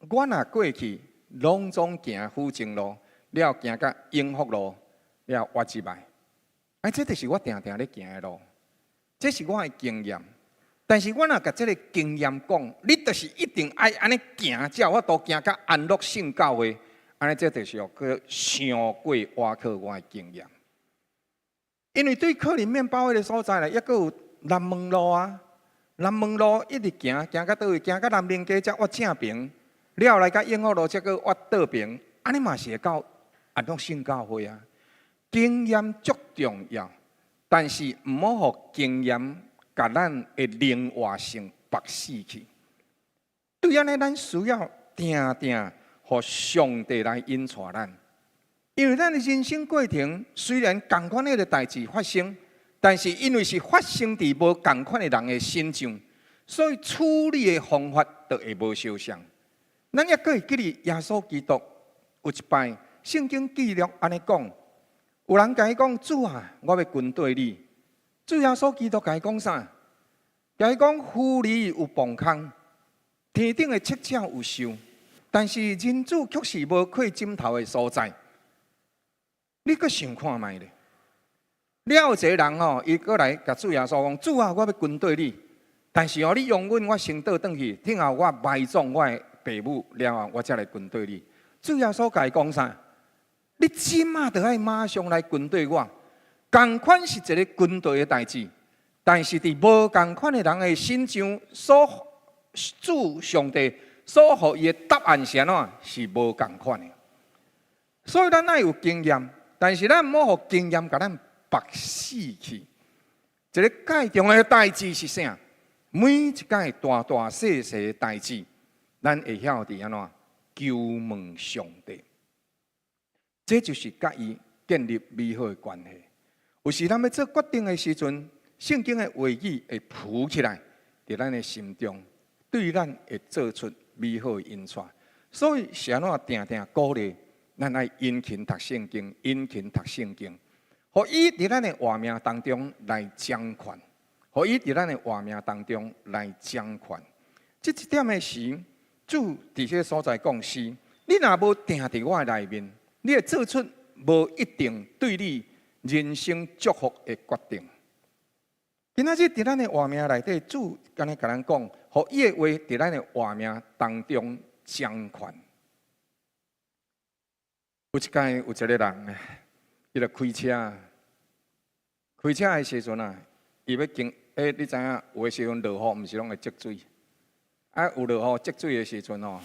我若過去，攏總行府前路，了行到永福路，了倚入來，哎，這就是我定定咧行的路，這是我的經驗。但是我若共這个經驗講，你就是一定愛按呢行，才有法度行到安樂聖教會，按呢這就是閣傷過倚靠我的經驗。因為對靠近麵包彼个所在咧，猶閣有南門路啊，南門路一直行，行到佗位？行到南寧街才倚正爿，了後來到永福路才閣倚倒爿，按呢嘛是會到安樂聖教會啊。經驗足重要，但是毋好予經驗共咱的靈活性縛死去。對按呢，咱需要定定予上帝來引帶咱。因為咱的人生過程雖然仝款的代誌發生，但是因為是發生佇無仝款的人的身上，所以處理的方法就會無相仝。咱猶閣會記得耶穌基督有一擺聖經記錄按呢講，有人共伊講：主啊，我欲跟綴你。主耶穌基督共伊講啥？共伊講：狐狸有墓空，天頂的七鳥有岫，但是人子卻是無囥枕頭的所在。你閣想看覓咧？了後一个人吼，伊閣來共主耶穌講：主啊，我欲跟綴你，但是哦，你容允我先倒轉去，聽候我埋葬我的爸母了後，我才來跟綴你。主耶穌共伊講啥？你這馬就愛馬上來跟綴我。仝款是一个跟綴的代誌，但是佇無仝款的人的身上，所主上帝所予伊的答案是按怎？是無仝款的。所以咱愛有經驗。但是咱毋好予經驗共咱縛死去。一个蓋重要的代誌是啥？每一屆大大細細的代誌，咱會曉得按怎求問上帝。這就是佮伊建立美好的關係。有時咱欲做決定的時陣，聖經的話語會浮起來，佇咱的心中，對咱會做出美好的引帶。所以是按怎定定鼓勵？咱愛殷勤讀聖經，殷勤讀聖經，予伊佇咱的活命當中來掌權，予伊佇咱的活命當中來掌權。這一點的時，主佇這个所在講是：你若無定佇我的內面，你會做出無一定對你人生祝福的決定。今仔日佇咱的活命內底，主按呢共咱講，予伊的話佇咱的活命當中掌權。有一擺有一个人，伊就開車，開車的時陣啊，伊欲經，欸，你知影有的時陣落雨，毋是攏會積水，啊，有落雨積水的時陣吼，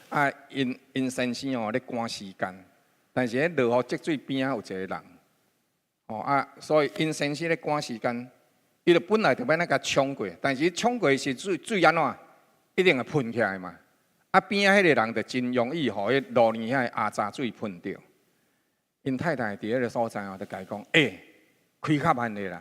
啊，𪜶𪜶先生吼咧趕時間，但是彼落雨積水邊仔有一个人，吼啊，所以𪜶先生咧趕時間，伊就本來就欲按呢共衝過，但是衝過時水水按怎，一定會噴起來嘛。啊，邊仔彼个人就真容易予彼路邊遐个阿雜水噴著。𪜶太太佇彼个所在哦，就共伊講：欸，開較慢咧啦，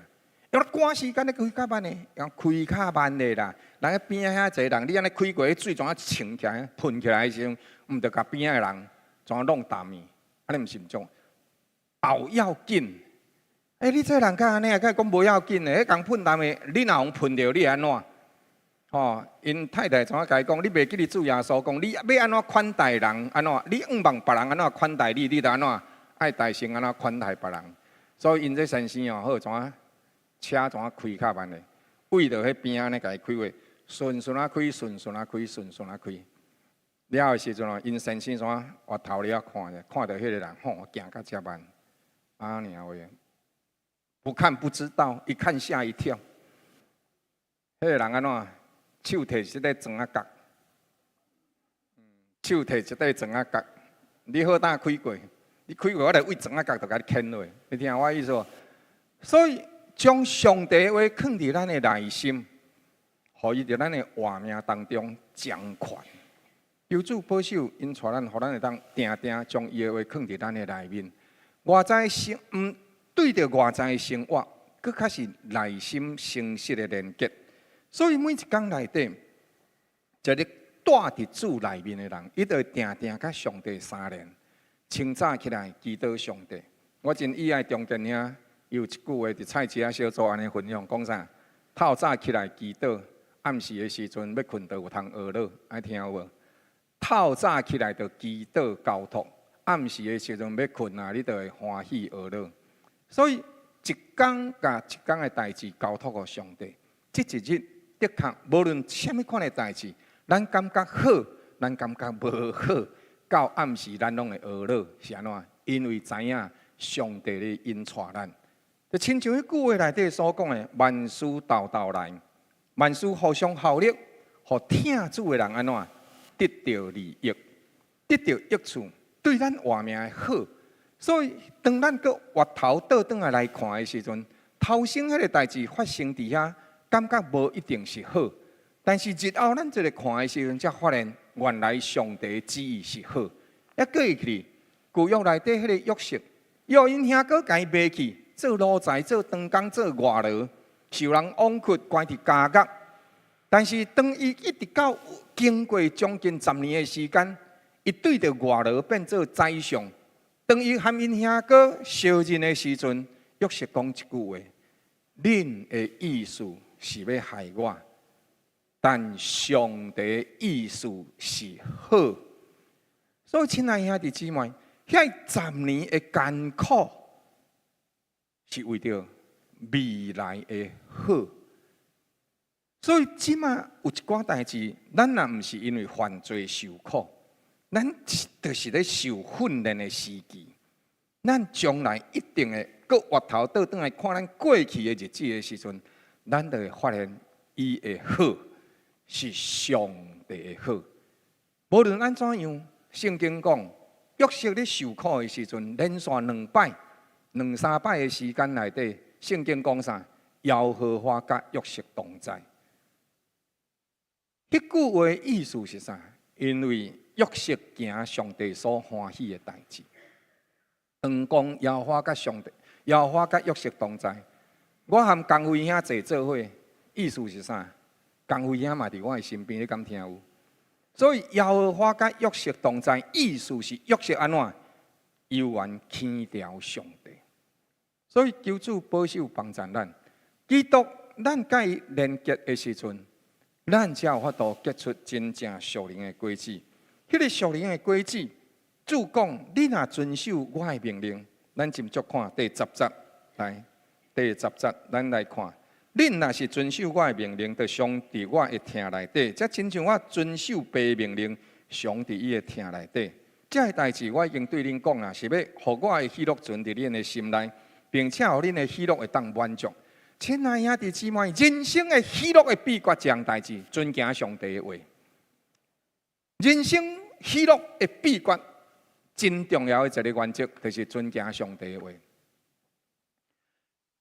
因為趕時間咧開較慢咧，講開較慢咧啦。人彼邊仔遐濟人，你按呢開過，彼水怎啊衝起來、噴起來的時陣，毋著共邊仔的人怎啊弄澹去？按呢毋是毋種？後要緊。欸，你這人敢按呢啊？敢講無要緊的？彼共噴澹的，你若予噴著，你會按怎？吼，𪜶太太怎啊共伊講？你袂記得主耶穌講，你欲按怎款待人？按怎？你向望別人按怎款待你，你就按怎愛代先按怎款待別人。所以𪜶這先生哦，好怎啊車怎啊開較慢的，對著彼邊仔按呢共伊開過，順順仔開，順順仔開，順順仔開。了的時陣哦，𪜶先生怎啊回頭了看者，看著彼个人吼行甲遮慢，啊娘喂，不看不知道，一看嚇一跳。彼个人按怎？手提一塊磚仔角，手提一塊磚仔角，你好膽開過，你開過我來對磚仔角就共你牽落，你聽我意思無？所以將上帝的話囥佇咱的內心，予伊佇咱的活命當中掌權。求主保守，引帶咱，予咱會當定定將伊的話囥佇咱的內面。外在生，毋對著外在的生活，閣較是內心誠實的連結。所以每一工內底，一個住佇主內面的人，伊就會定定佮上帝相連。清早起來祈禱上帝。我真喜愛中間兄有一句話佇菜市仔小組按呢分享，講啥？透早起來祈禱，暗時的時陣欲睏就有通學樂，愛聽有無？透早起來就祈禱交託，暗時的時陣欲睏啊，你就會歡喜學樂。所以一工共一工的代誌交託予上帝，這一日的確無論啥物款的代誌，咱感覺好，咱感覺無好，到暗時咱攏會呵咾，是按怎？因為知影上帝咧引帶咱。就親像彼句話內底所講的，萬事鬥鬥來，萬事互相效力，予疼主的人按怎得著利益，得著益處，對咱活命的好。所以，當咱閣回頭倒轉來來看的時陣，頭先彼个代誌發生佇遐，感覺無一定是好。但是日後咱這个看的時陣，才發現原來上帝旨意是好。猶閣會記得舊約內底彼个約瑟，予𪜶兄哥共伊賣去做奴才、做長工、做外勞，受人枉屈，關佇監獄。但是當伊一直到經過將近10年的時間，伊對著外勞變做宰相。當伊和𪜶兄哥相認的時陣，約瑟講一句話：恁的意思是欲害我，但上帝意思是好。所以，親愛兄弟姊妹，遐十年的艱苦是為著未來的好。所以，這馬有一寡代誌，咱若毋是因為犯罪受苦，咱就是咧受訓練的時期。咱將來一定會閣回頭倒轉來看咱過去的日子的時陣，咱就會發現伊的好是上帝的好。無論按怎樣，聖經講，約瑟咧受苦的時陣，連續兩擺、兩三擺的時間內底，聖經講啥？耶和華佮約瑟同在。彼句話意思是啥？因為約瑟行上帝所歡喜的代誌。當講耶和華佮上帝，耶和華佮約瑟同在，我和江輝兄坐做伙，意思是啥？江輝兄嘛佇我的身邊，你敢聽有？所以耶和華佮約瑟同在，意思是約瑟按怎？猶原輕佻上帝。所以求主保守幫助咱，基督咱佮伊連結的時陣，咱才有法度結出真正屬靈的果子。彼個屬靈的果子，主講：你若遵守我的命令，咱斟酌看第十節來，第十節咱來看。恁若是遵守我的命令，就常佇我的疼內底。才親像我遵守父命令，常佇伊的疼內底。這个代誌我已經對恁講啊，是欲予我的喜樂存佇恁的心內，並且予恁的喜樂會當滿足。親愛兄弟姊妹，人生的喜樂的秘訣，一項代誌，遵行上帝的話。人生喜樂的秘訣，真重要的一个原則，就是遵行上帝的話。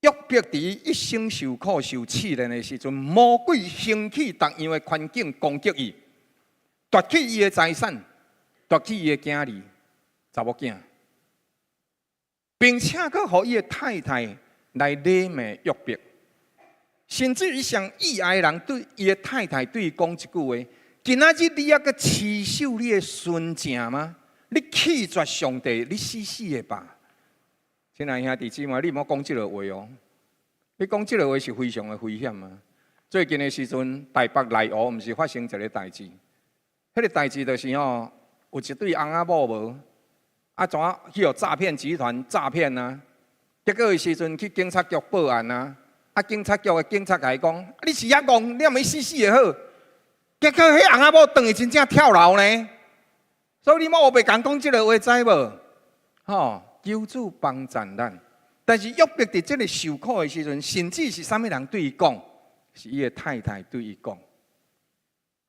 約伯佇一生受苦受試煉的時陣，魔鬼興起逐樣的環境攻擊伊，奪去伊的財產，奪去伊的囝兒、查某囝，並且閣予伊的太太來詈罵約伯，甚至於上意愛的人對伊的太太對伊講一句話：今仔日你猶閣持守你的純正嗎？你棄絕上帝，你死死的吧！親愛兄弟姊妹，你毋好講這个話哦。你講這个話是非常的危險啊！最近的時陣，台北內湖毋是發生一个代誌，彼个代誌就是吼，有一對翁仔某無，啊怎去予詐騙集團詐騙啊？結果的時陣去警察局報案啊，啊警察局的警察共伊講，你是遐戇，你毋欲死死的好。結果彼翁仔某轉去真正跳樓呢，所以你莫烏白共講這个話，知無？吼！求主幫助咱，但是約伯佇這个受苦的時陣，甚至是啥物人對伊講？是伊的太太對伊講。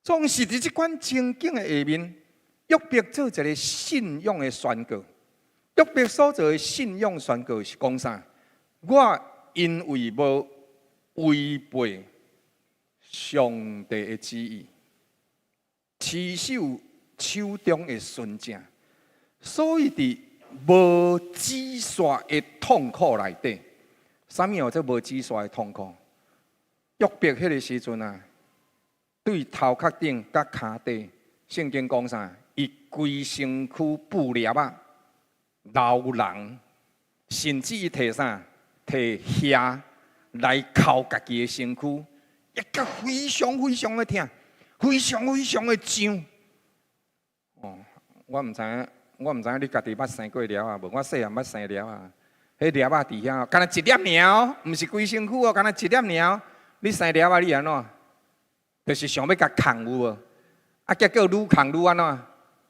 總是佇這款情景的下面，約伯做一个信仰的宣告。約伯所做的信仰宣告是講啥？我因為無違背上帝的旨意，持守手中的純正，所以佇無止煞的痛苦內底，啥物叫做無止煞的痛苦？約伯彼个時陣啊，對頭殼頂佮跤底，聖經講啥？伊規身軀布粒仔，流膿，甚至伊提啥？提瓦來摳家己的身軀，伊閣非常非常的疼，非常非常的脹。哦，我毋知影。我毋知影你家己捌生過粒仔無？我細漢捌生粒仔，彼粒仔佇遐，干焦一粒爾哦，毋是規身軀哦，干焦一粒爾。你生粒仔你按怎？就是想欲共崁有無？啊，結果愈崁愈按怎？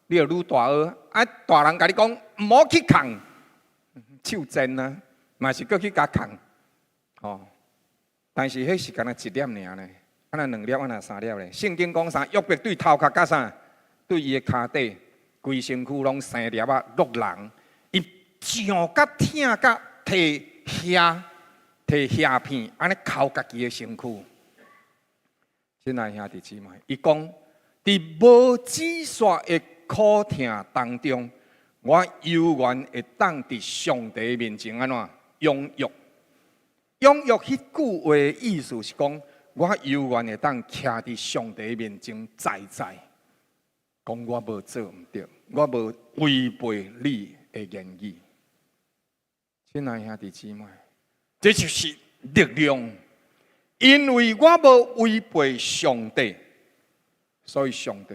你就愈大臥。啊，大人共你講毋好去崁，手賤啊，嘛是閣去共崁。吼。但是彼是干焦一粒爾呢，啊若兩粒，啊若三粒咧。聖經講啥？約伯對頭殼佮啥？對伊的跤底，規身軀攏生粒仔落膿。伊上甲疼甲提蝦提蝦片，按呢剾家己的身軀。親愛兄弟姊妹，伊講佇無止煞的苦痛當中，我猶原會當佇上帝面前按怎踴躍。踴躍彼句話的意思是講，我猶原會當徛佇上帝面前在在，講我無做毋對，我無違背你的言語。親愛兄弟姊妹，這就是力量，因為我無違背上帝，所以上帝，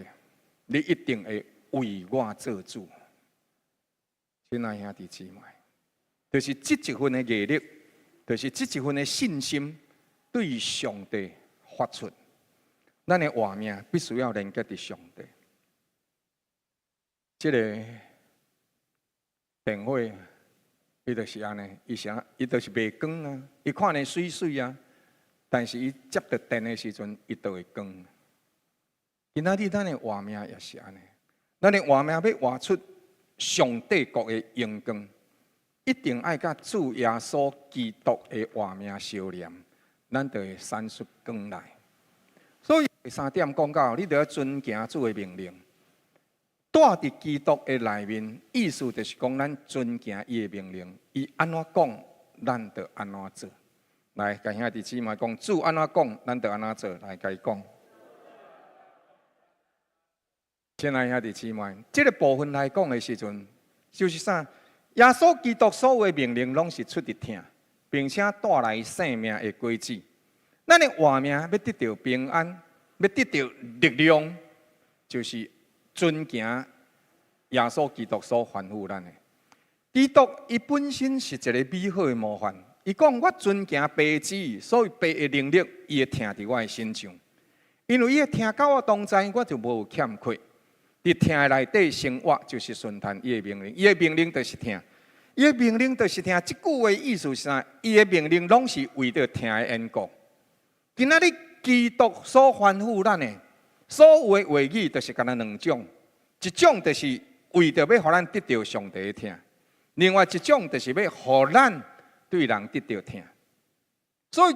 你一定會為我做主。親愛兄弟姊妹，就是這一份的毅力，就是這一份的信心，對上帝發出。咱的活命必須要連結佇上帝。這個電火，伊就是按呢，伊啥，伊就是袂光啊，伊看呢媠媠啊，但是伊接著電的時陣，伊就會光。今仔日咱的活命也是按呢，咱的活命欲活出上帝國的榮光，一定愛佮主耶穌基督的活命相連，咱就會閃出光來。所以第三點講到，你著愛遵行主的命令。住佇基督的內面，意思就是講，咱遵行伊的命令，伊按怎講，咱就按怎做。來，共兄弟姊妹講，主按怎講，咱就按怎做。來，共伊講。親愛兄弟姊妹，這個部分來講的時陣，就是啥？耶穌基督所有的命令攏是出佇疼，並且帶來生命的果子。咱的活命欲得著平安，欲得著力量，就是遵行耶穌基督所吩咐咱的。基督伊本身是一個美好的模範。伊講我遵行父旨，所以父的能力伊會疼佇我的身上。因為伊會疼佮我同在，我就無欠缺。佇疼的內底生活，就是順從伊的命令。伊的命令就是疼，伊的命令就是疼。這句話意思是啥？伊的命令攏是為著疼的緣故。今仔日基督所吩咐咱的所有的話語，就是干焦兩種。一種就是為著欲予咱得著上帝的疼，另外一種就是欲予咱對人得著疼。所以，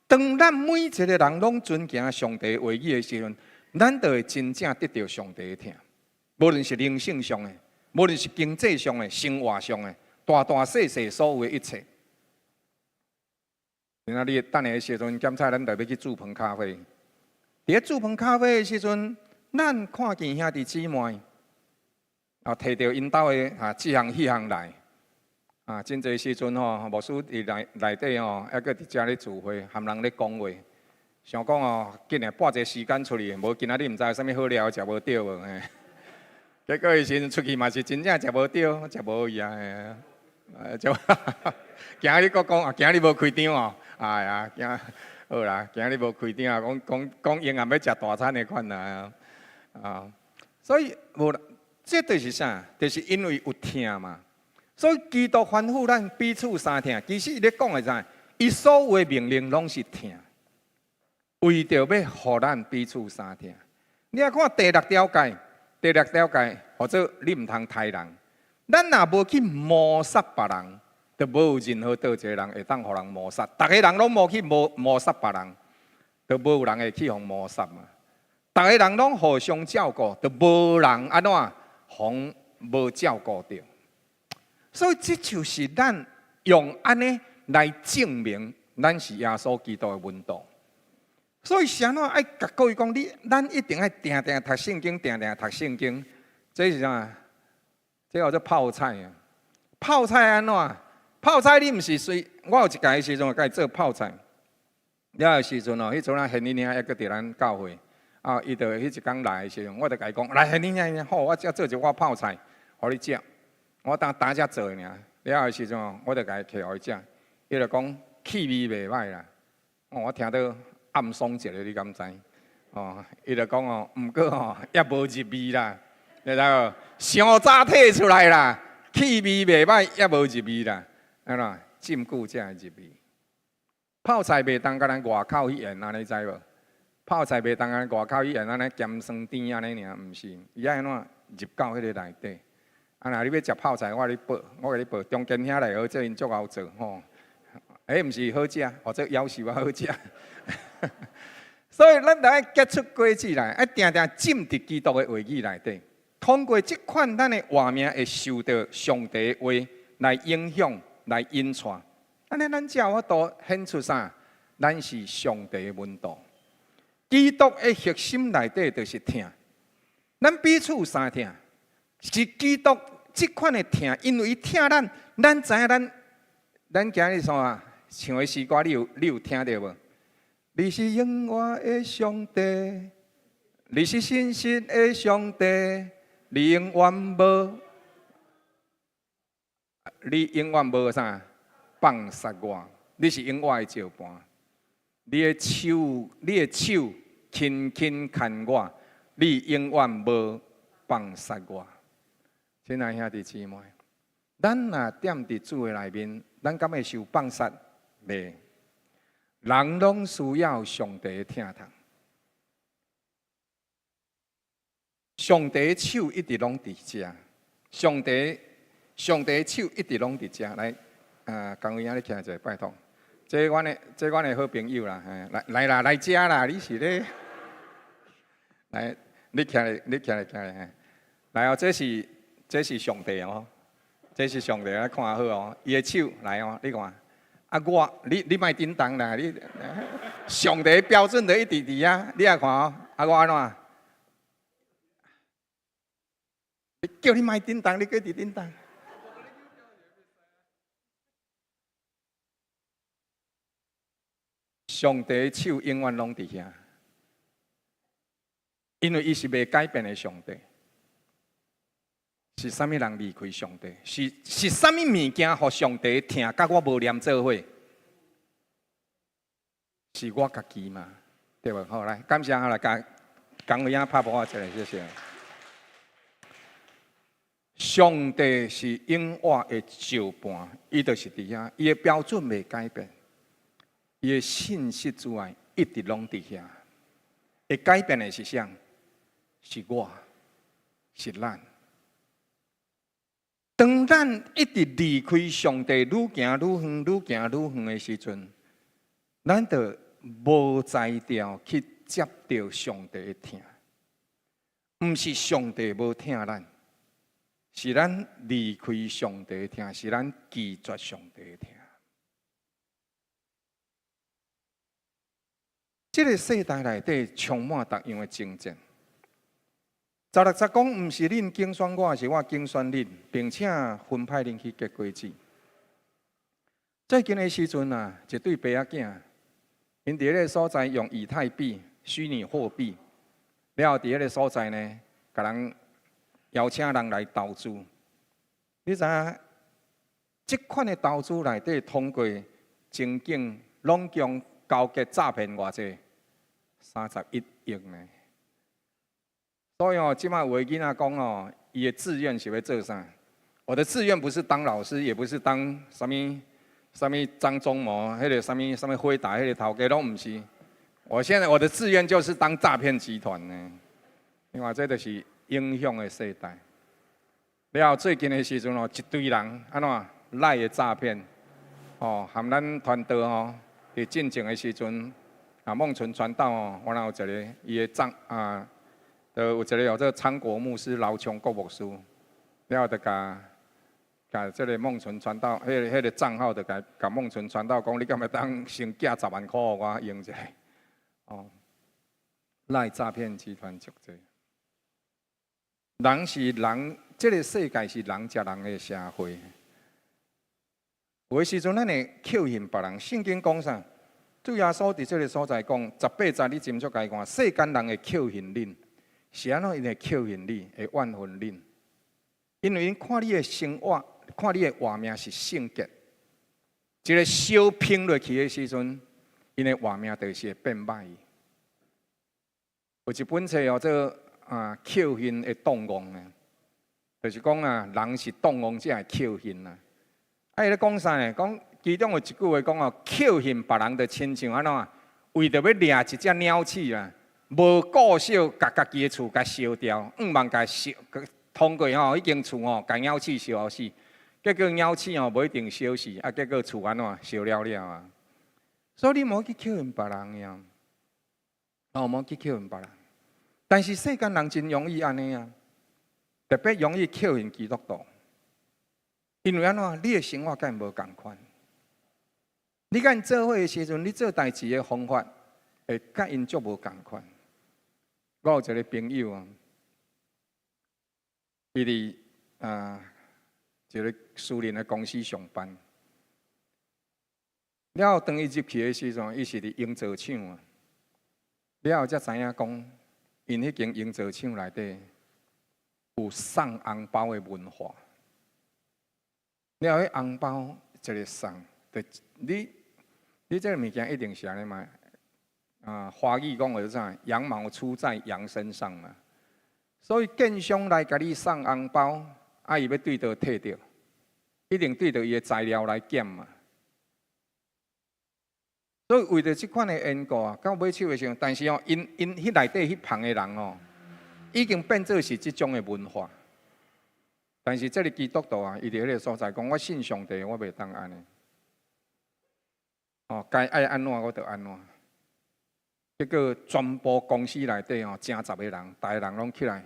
當咱每一個人攏遵行上帝話語的時陣，咱就會真正得著上帝的疼。無論是靈性上的，無論是經濟上的、生活上的，大大細細所有的一切。今仔日等下時陣，檢查咱就欲去煮飯咖啡。佇咧煮飯咖啡的時陣，咱看見兄弟姊妹啊，提著𪜶兜的啊，這項彼項來啊，真濟時陣吼，牧師佇內內底吼，猶閣佇遮咧聚會，含人咧講話，想講哦，緊來撥一個時間出去，無今仔日毋知有啥物好料食無著無嘿。結果彼時陣出去嘛是真正食無著，食無去啊，嘿，就今仔日閣講啊，今仔日無開張哦，哎呀，今好啦，今仔日無開張啊，講講講永遠欲食大餐的款啦，啊，所以無啦，這就是啥？就是因為有疼嘛。所以基督吩咐咱彼此相疼，其實伊咧講的啥？伊所有的命令攏是疼，為著欲予咱彼此相疼。你來看第六條誡，第六條誡，號做你毋通刣人。咱若無去謀殺別人，就無有任何佗一個人會當予人謀殺。逐个人攏無去謀謀殺別人，就無有人會去予謀殺嘛。逐个人攏互相照顧，就無人按怎予無照顧著。所以這就是咱用按呢來證明咱是耶穌基督的門徒。所以啥物愛共各位講，你咱一定愛定定讀聖經，定定讀聖經。這是啥？這叫做泡菜啊！泡菜按怎？泡菜你毋是隨我有一擺時陣，家己做泡菜。了的時陣哦，彼陣啊，賢妮兄猶閣佇咱教會啊，伊就彼一工來的時陣，我就共伊講，來賢妮兄，好，我才做一碗泡菜，予你食。我當當才做的爾，了的時陣，我就共伊摕予伊食。伊就講氣味袂䆀啦。哦，我聽著暗爽一下，你敢知？哦，伊就講哦，毋過吼，猶無入味啦。你知無？傷早退出來啦，氣味袂䆀，猶無入味啦。按怎？浸久才會入味。泡菜袂當共咱外口去緣，按呢知無？泡菜袂當共咱外口去緣，按呢鹹酸甜按呢爾，毋是，伊愛按怎入到彼个內底。啊，若你欲食泡菜，我共你報，我共你報，中間遐來好做，𪜶足𠢕做吼。彼毋是好食，或者夭壽啊好食。所以咱著愛結出果子來，愛定定浸佇基督的話語內底。通過這款咱的活命會受著上帝的話來影響、來引帶。按呢，咱才有法度顯出啥？咱是上帝的門徒。基督的核心內底就是疼，咱彼此有相疼，是基督這款的疼，因為伊疼咱，咱知影咱，咱今日創啥？唱的詩歌，你有聽著無？你是永活的上帝，你是信實的上帝，你永遠無，你永遠無啥放殺我，你是永活的石盤，你的手緊緊牽我，你永遠無放殺我。親愛兄弟姊妹，咱若踮佇主的內面，咱敢會受放殺？袂。人攏需要上帝的疼痛，上帝的手一直攏佇遮，上帝的手一直攏佇遮。來，啊，江偉兄，你徛者，拜託。這阮的好朋友啦，來來啦，來遮啦，你是咧？來，你徛咧，你徛咧，徛咧，來哦，這是上帝哦，這是上帝，來看好哦，伊的手來哦，你看。啊，我，你莫叮當啦，你上帝標準就一直佇遐，你也看哦。啊，我按怎？叫你莫叮當，你閣佇叮當。上帝的手永遠攏佇遐，因為伊是袂改變的上帝。是啥物人離開上帝？是啥物物件，予上帝疼佮我無連做伙？是我家己嘛？對無？好，來，感謝來，共江偉兄拍噗仔一下，謝謝。上帝是永活的石盤，伊就是佇遐，伊的標準袂改變，伊的信實之愛一直攏佇遐。會改變的是啥？是我，是咱。當咱一直離開上帝，愈行愈遠，愈行愈遠的時陣，咱就無才調去接著上帝的疼。毋是上帝無疼咱，是咱離開上帝的疼，是咱拒絕上帝的疼。這个世代內底充滿各樣的爭戰。十六節講，毋是恁揀選我，是我揀選恁，並且分派恁去結果子。最近的時陣啊，一對爸仔囝，𪜶佇彼个所在用以太幣、虛擬貨幣，了後佇彼个所在呢，共人邀請人來投資。你知影？這款的投資內底，通過情景攏共勾結詐騙偌濟？31億呢。所以哦，這擺有的囡仔講哦，伊的志願是欲做啥？我的志願不是當老師，也不是當啥物啥物張忠謀，彼个啥物啥物輝達，彼个頭家攏毋是。我現在我的志願就是當詐騙集團呢。另外，這就是影響的世代。了後最近的時陣哦，一堆人按怎 LINE 的詐騙，哦，含咱團隊吼，佇進前的時陣，啊，孟純傳道哦，我有一个伊的帳啊。就有一个叫做昌國牧師劉昌國牧師，了後就共共這个孟純傳道，彼个帳號就共共孟純傳道講，你敢會當先寄10萬箍予我用一下？哦，LINE 詐騙集團足濟，人是人，這个世界是人食人的社會。有的時陣咱會扣恨別人，聖經講啥？主耶穌佇這个所在講，十八節你斟酌共看，世間人會扣恨恁。是按怎𪜶會扣恨你，會怨恨恁？因為𪜶看你的生活，看你的活命是聖潔，一个小偏落去的時陣，𪜶的活命就是會變歹。有一本冊叫做啊扣恨的動物呢，就是講啊，人是動物才會扣恨啊。啊，伊咧講啥呢？講其中有一句話講哦，扣恨別人就親像按怎？為著欲掠一隻鳥鼠啊，無顧惜共家己的厝共燒掉，向望共燒通過吼，彼間厝吼，共鳥鼠燒予死。結果鳥鼠吼無一定燒死，啊，結果厝按怎燒了了啊。所以你毋好去扣恨別人呀，哦，毋好去扣恨別人。但是世間人真容易按呢啊，特別容易扣恨基督徒，因為按怎？你的生活佮𪜶無仝款。你佮𪜶做伙的時陣，你做代誌的方法會佮𪜶足無仝款。我有一個朋友啊，伊佇一個私人的公司上班。了後當伊入去的時陣，伊是佇營造廠啊。了後才知影講，𪜶彼間營造廠內底有送紅包的文化。了後彼紅包一个送，就你這个物件一定是按呢嘛？啊，華語講的啥？羊毛出在羊身上嘛。所以建商來共你送紅包，啊，伊欲對佗提著，一定對著伊的材料來減嘛。所以為著這款的緣故啊，到尾手的時陣，但是哦，𪜶𪜶彼內底彼行的人哦，已經變做是這種的文化。但是這个基督徒啊，伊佇彼个所在講，我信上帝，我袂當按呢。哦，該愛按怎我就按怎。結果全部公司內底哦，成十個人，逐个人攏起來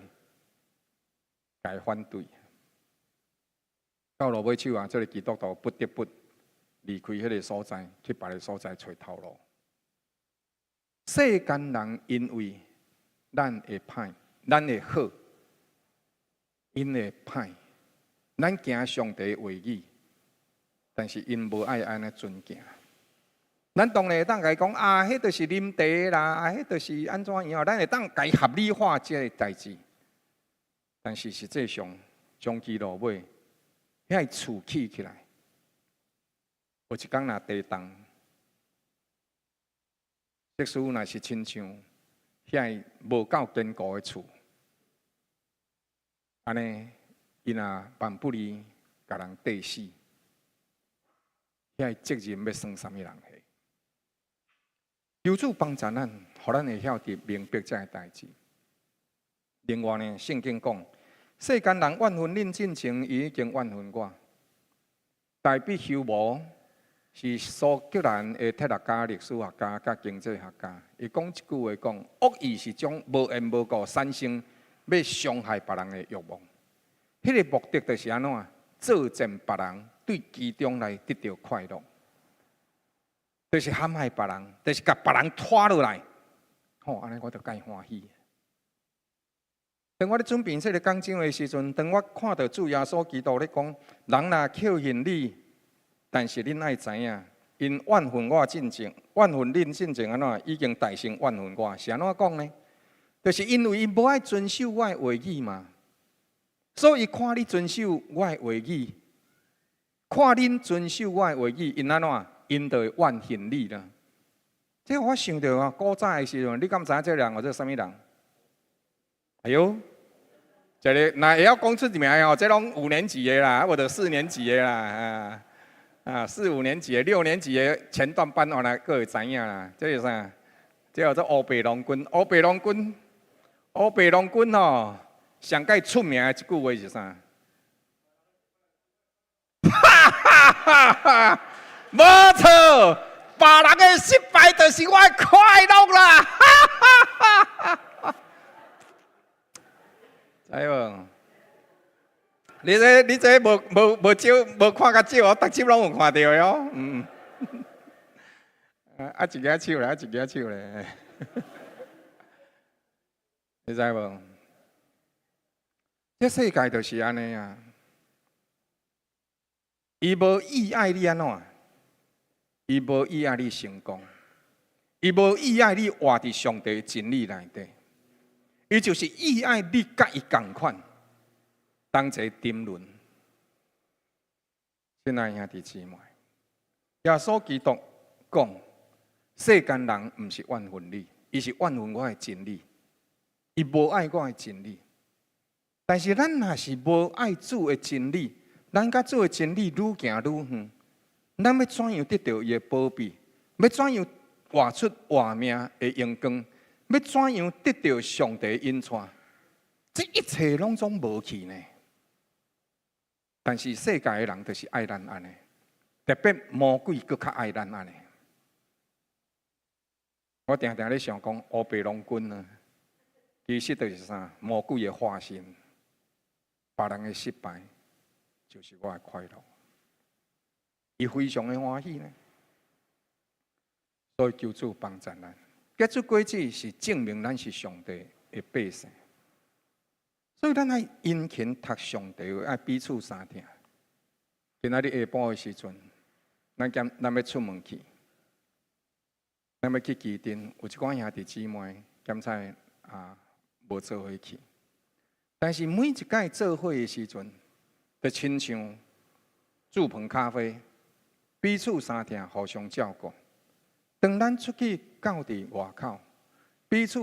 共伊反對。到落尾手啊，這个基督徒不得不離開彼个所在，去別个所在揣頭路。世間人因為咱會歹，咱會好，𪜶會歹，咱行上帝話語，但是𪜶無愛按呢遵行。咱當然會當共伊講啊，彼就是啉茶啦，啊，彼就是按怎樣，咱會當共伊合理化這个代誌。但是實際上，終其落尾，遐厝起起來，有一工若地動，即使若是親像遐無夠堅固的厝，按呢，伊若萬不利共人硩死，遐責任欲算啥物人的？求主幫助咱，予咱會曉得明白這个代誌。另外呢，聖經講，世間人怨恨恁進前，伊已經怨恨我。大衛休謨是蘇格蘭的哲學家、歷史學家佮經濟學家。伊講一句話講：惡意是種無緣無故產生欲傷害別人的慾望。彼个目的就是按怎？作踐別人，對其中來得著快樂。就是陷害別人，就是共別人拖落來，吼，按呢我就介歡喜。當我咧準備這个講章的時陣，當我看著主耶穌基督咧講，人若扣恨你，但是恁愛知影，𪜶怨恨我進前，怨恨恁進前按怎，已經代先怨恨我，是按怎講呢？就是因為𪜶無愛遵守我的話語嘛，所以看你遵守我的話語，看恁遵守我的話語，𪜶按怎？𪜶就會怨恨你啦。這我想著啊，古早的時陣，你敢知影這个人叫做啥物人？哎喲，這个若會曉講出名哦，這攏五年級的啦，無就四年級的啦，啊啊，四五年級的、六年級的前段班，原來閣會知影啦。這是啥？這叫做烏白郎君。烏白郎君，烏白郎君吼，上蓋出名的一句話是啥？哈哈哈哈！無錯，別人的失敗就是我的快樂啦！哈哈哈哈！知無？你這無無無少無看較少哦，逐集攏有看著的哦。嗯。啊，一支手咧，啊，一支手咧。你知無？這世界就是按呢啊。伊無意愛你按怎？伊無意愛你成功，伊無意愛你活佇上帝真理內底，伊就是意愛你佮伊仝款，同齊沉淪。親愛兄弟姊妹，耶穌基督講：世間人毋是怨恨你，伊是怨恨我的真理。伊無愛我的真理，但是咱若是無愛主的真理，咱佮主的真理愈行愈遠，咱欲怎樣得著伊的保庇？欲怎樣活出活命的榮光？欲怎樣得著上帝引帶？這一切攏總無去呢。但是世界的人就是愛咱按呢，特別魔鬼閣較愛咱按呢。我定定咧想講烏白龍君啊，其實就是啥？魔鬼的化身，別人的失敗就是我的快樂，伊非常的歡喜呢。所以求主幫助咱，結出果子是證明咱是上帝的百姓。所以咱愛殷勤讀上帝話，愛彼此相疼。今仔日下晡的時陣，咱欲出門去，咱欲去旗津，有一寡兄弟姊妹檢查啊無做伙去。但是每一擺做伙的時陣，就親像煮飯咖啡，彼此相疼，互相照顧。當咱出去到佇外口，彼此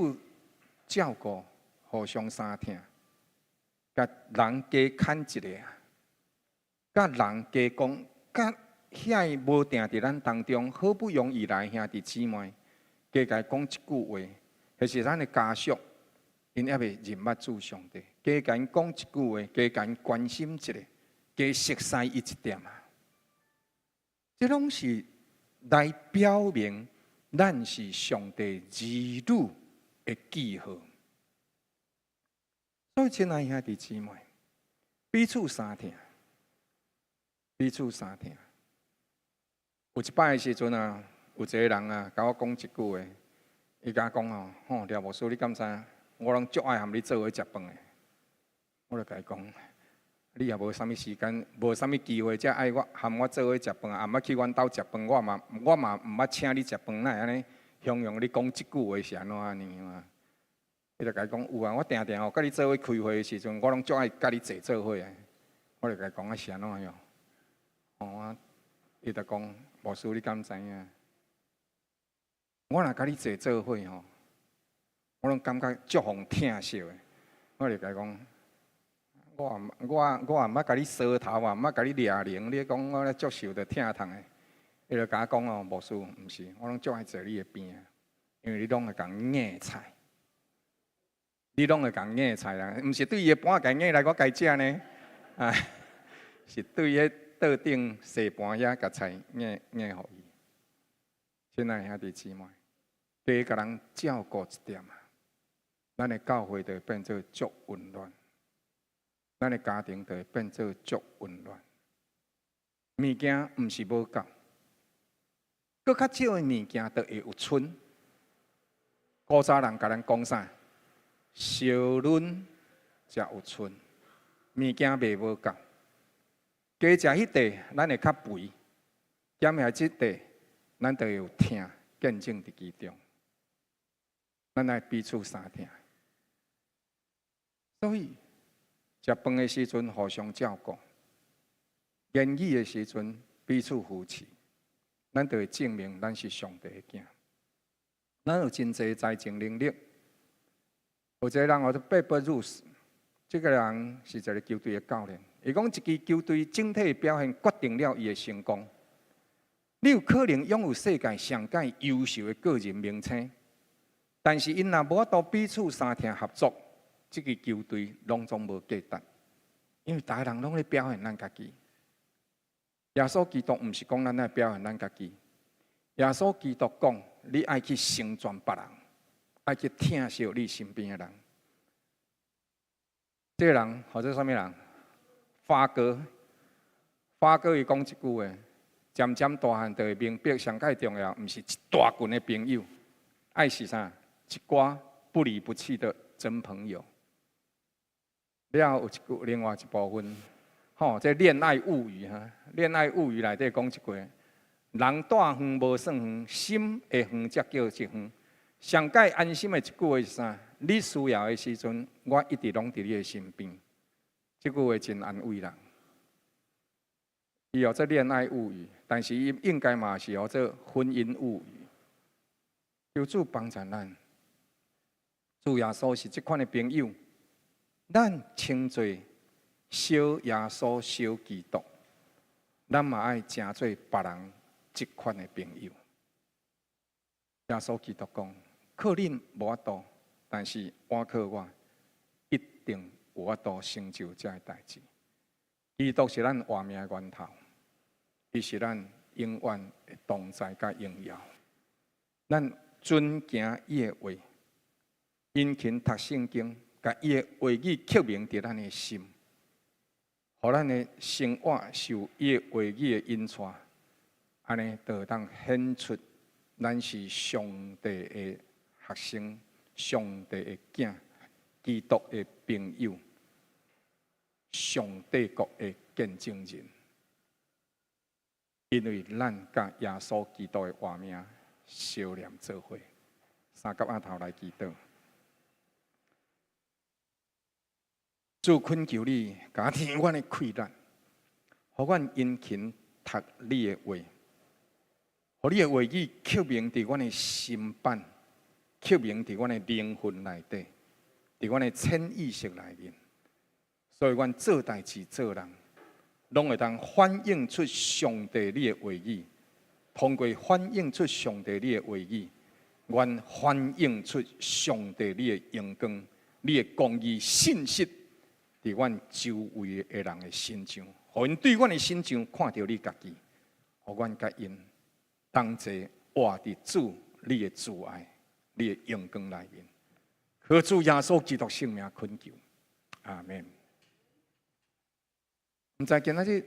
照顧，互相相疼。共人加牽一下，共人加講，共遐無定佇咱當中，好不容易來兄弟姊妹，加共講一句話，彼是咱的家屬，𪜶猶未認捌主上帝，加共𪜶講一句話，加共𪜶關心一下，加熟似伊一點啊！這攏是來表明咱是上帝兒女的記號。所以，親愛兄弟姊妹，彼此相疼，彼此相疼。有一擺的時陣啊，有一個人啊，共我講一句話，伊共我講哦，吼，廖牧師，你敢知？我攏足愛和你做伙食飯的。我就共伊講，你也無啥物時間，無啥物機會，才愛我和我做伙食飯，也毋捌去阮兜食飯，我嘛毋捌請你食飯，哪會按呢？雄雄你講這句話是按怎按呢嘛？伊就共伊講有啊，我定定哦，佮你做伙開會的時陣，我攏足愛佮你坐做伙的。我就共伊講啊是按怎樣？哦，伊就講牧師，你敢知影？我若佮你坐做伙吼，我攏感覺足予疼惜的。我就共伊講，我也毋捌共你梳頭，也毋捌共你掠鈴，你講我咧足受著疼痛的。伊就共我講哦，牧師，毋是，我攏足愛坐你的邊仔，因為你攏會共夾菜。你攏會共夾菜啦，毋是對伊的盤共夾來我家食呢，啊，是對彼桌頂洗盤遐共菜夾夾予伊。親愛兄弟姊妹，加共人照顧一點啊，咱的教會就會變做足溫暖，咱的家庭就會變做足溫暖。物件毋是無夠，閣較少的物件就會有賰。古早人共咱講啥？相攆才有賰，物件袂無夠。加食彼塊，咱會較肥；減下這塊，咱就會有疼見證佇其中。咱愛彼此相疼，所以食飯的時陣互相照顧，言語的時陣彼此扶持，咱就會證明咱是上帝的囝。咱有真濟才情能力。有一個人叫做貝伯魯斯，這個人是一個球隊的教練。伊講一支球隊整體的表現決定了伊的成功。你有可能擁有世界上蓋優秀的個人明星，但是𪜶若無法度彼此相疼合作，這支球隊攏總無價值。因為逐个人攏咧表現咱家己。耶穌基督毋是講咱愛表現咱家己，耶穌基督講你愛去成全別人，愛去疼惜你身邊的人。這個人號做啥物人？華哥，華哥伊講一句話：漸漸大漢就會明白，上蓋重要，毋是一大群的朋友，愛是啥？一寡不離不棄的真朋友。了後有一句，另外一部分，吼，這戀愛物語哈，戀愛物語內底講一句：人蹛遠無算遠，心會遠才叫做遠。上蓋安心的一句話是啥？你需要的時陣，我一直攏佇你的身邊。這句話真安慰人。伊號做戀愛物語，但是伊應該嘛是號做婚姻物語。求主幫助咱，主耶穌是這款的朋友，咱稱做小耶穌、小基督，咱嘛愛成做別人這款的朋友。耶穌基督講：靠恁無法度，但是倚靠我，一定有法度成就這个代誌。基督是咱活命的源頭，伊是咱永遠的同在佮榮耀。咱遵行伊的話，殷勤讀聖經，共伊的話語刻銘佇咱的心，予咱的生活受伊的話語的引帶，按呢就會當顯出咱是上帝的學生、上帝的囝、基督的朋友、上帝國的見證人。因為咱佮耶穌基督的活命相連做伙，三佮阿頭來祈禱。主懇求你，加添阮的氣力，予阮殷勤讀你的話，予你的話語刻銘佇阮的心版，刻銘佇阮的靈魂內底，佇阮的潛意識內面。所以，阮做代誌做人，攏會當反映出上帝你的話語。通過反映出上帝你的話語，阮反映出上帝你的榮光、你的公義信實，佇阮周圍的人的身上，予𪜶對阮的身上看著你家己，予阮佮𪜶同齊活佇主你的慈愛、你的榮光內面。靠主耶穌基督聖名懇求，阿門。毋知今仔日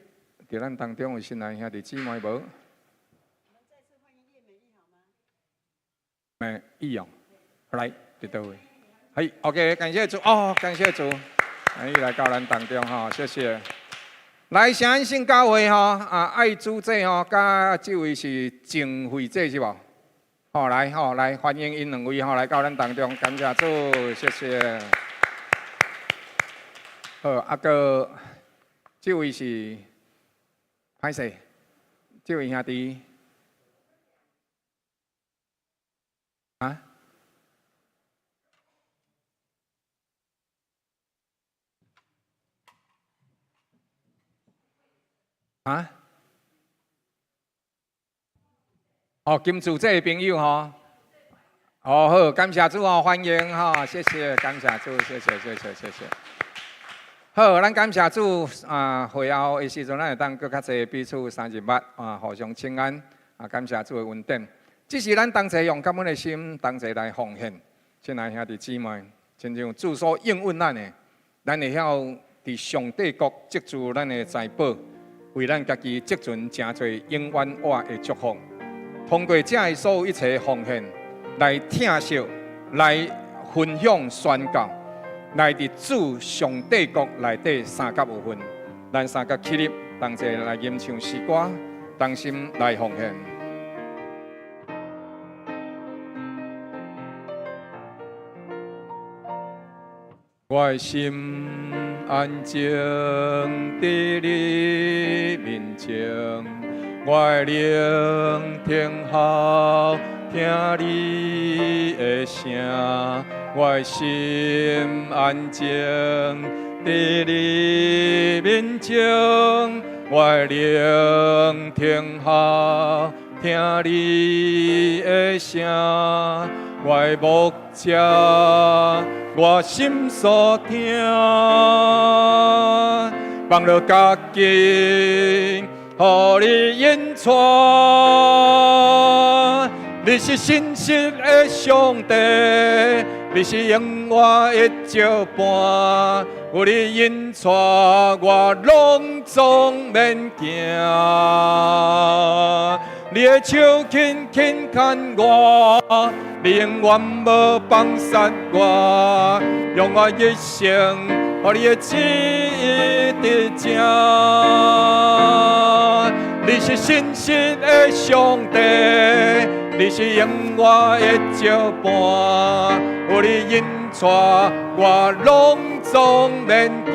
佇咱當中有新來兄弟姊妹無？美意哦，來，佇佗位？嘿，OK，感謝主哦，感謝主，哎，來到咱當中吼，謝謝。來，聖安聖教會吼，啊，愛主姐吼，佮這位是鄭慧姐是無？好，來吼，來歡迎𪜶兩位吼來到咱當中，感謝主，謝謝。好，啊閣這位是歹勢，這位兄弟。啊？啊？哦，金主這個朋友吼，哦好，感謝主哦，歡迎吼，謝謝，感謝主，謝謝，謝謝，謝謝。好，咱感謝主啊！會後的時陣，咱會當閣較濟彼此相認捌啊，互相請安啊，感謝主的恩典。這是咱同齊用感恩的心，同齊來奉獻。親愛兄弟姊妹，親像主所應允咱的，咱會曉佇上帝國積聚咱的財寶，為咱家己積存誠濟永遠活的祝福。通過這个所有一切奉獻，來疼惜、來分享、宣告，來佇主上帝國內底相佮有份。咱相佮起立，同齊來吟唱詩歌，同心來奉獻。我的心安靜佇你面前，我的靈聽候聽你的聲，我的心安靜佇你面前，我的靈聽候聽你的聲，我的牧者，我心所疼，放落家己，予你引帶。你是信實的上帝，你是永活的石伴，有你引帶，我攏總免驚。你的手緊緊牽我，你永遠無放殺我，用我一生，予你的旨意得成。你是信實的上帝，你是永活的石伴，有你引帶，我攏總免驚。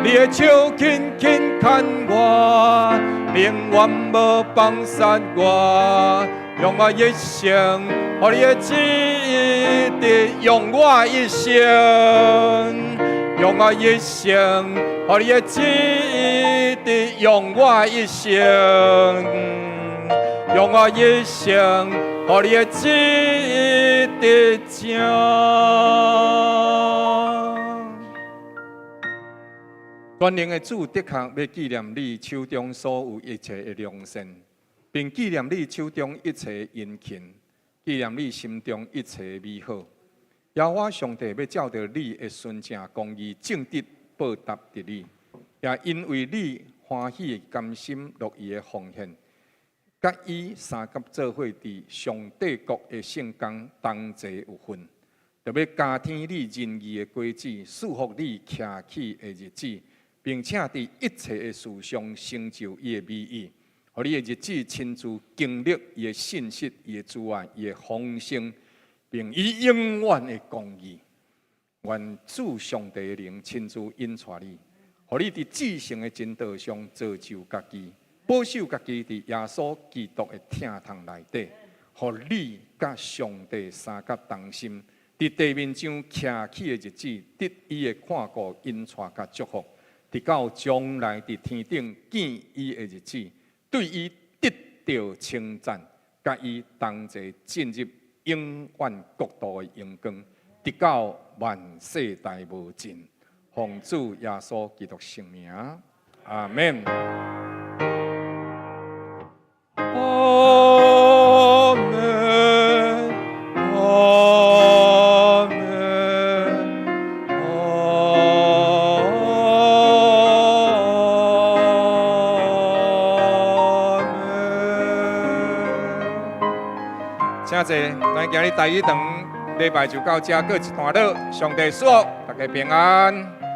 你的手緊緊牽我，你永遠無放殺我，用我一生，予你的旨意得用我一生，用我一生，予你的旨意得用我一生，用我一生，予你的旨意得成。全能的主的確欲紀念你手中所有一切的良善，並紀念你手中一切的殷勤，紀念你心中一切的美好。耶和華上帝欲照著你的純正公義正直報答佇你，也因為你歡喜甘心樂意的奉獻，佮伊相佮做伙佇上帝國的聖工同齊有份，就欲加添你仁義的果子，賜福你徛起的日子，並且佇一切的事上成就伊的美意，予你的日子親自經歷伊的信實、伊的慈愛、伊的豐盛，並伊永遠的公義。願主上帝的靈親自引帶你，予你佇至聖的真道上造就家己，保守家己佇耶穌基督的疼痛內底，予你佮上帝相佮同心，佇地面上徛起的日子，得伊的看顧、引帶佮祝福，直到將來佇天頂見伊的日子，對伊得著稱讚，佮伊同齊進入永遠國度的榮光，直到萬世代無盡。奉主耶穌基督聖名，阿門。阿門，阿門，阿門。請坐，咱今日台語堂禮拜就到這，閣一段落。上帝賜福，大家平安。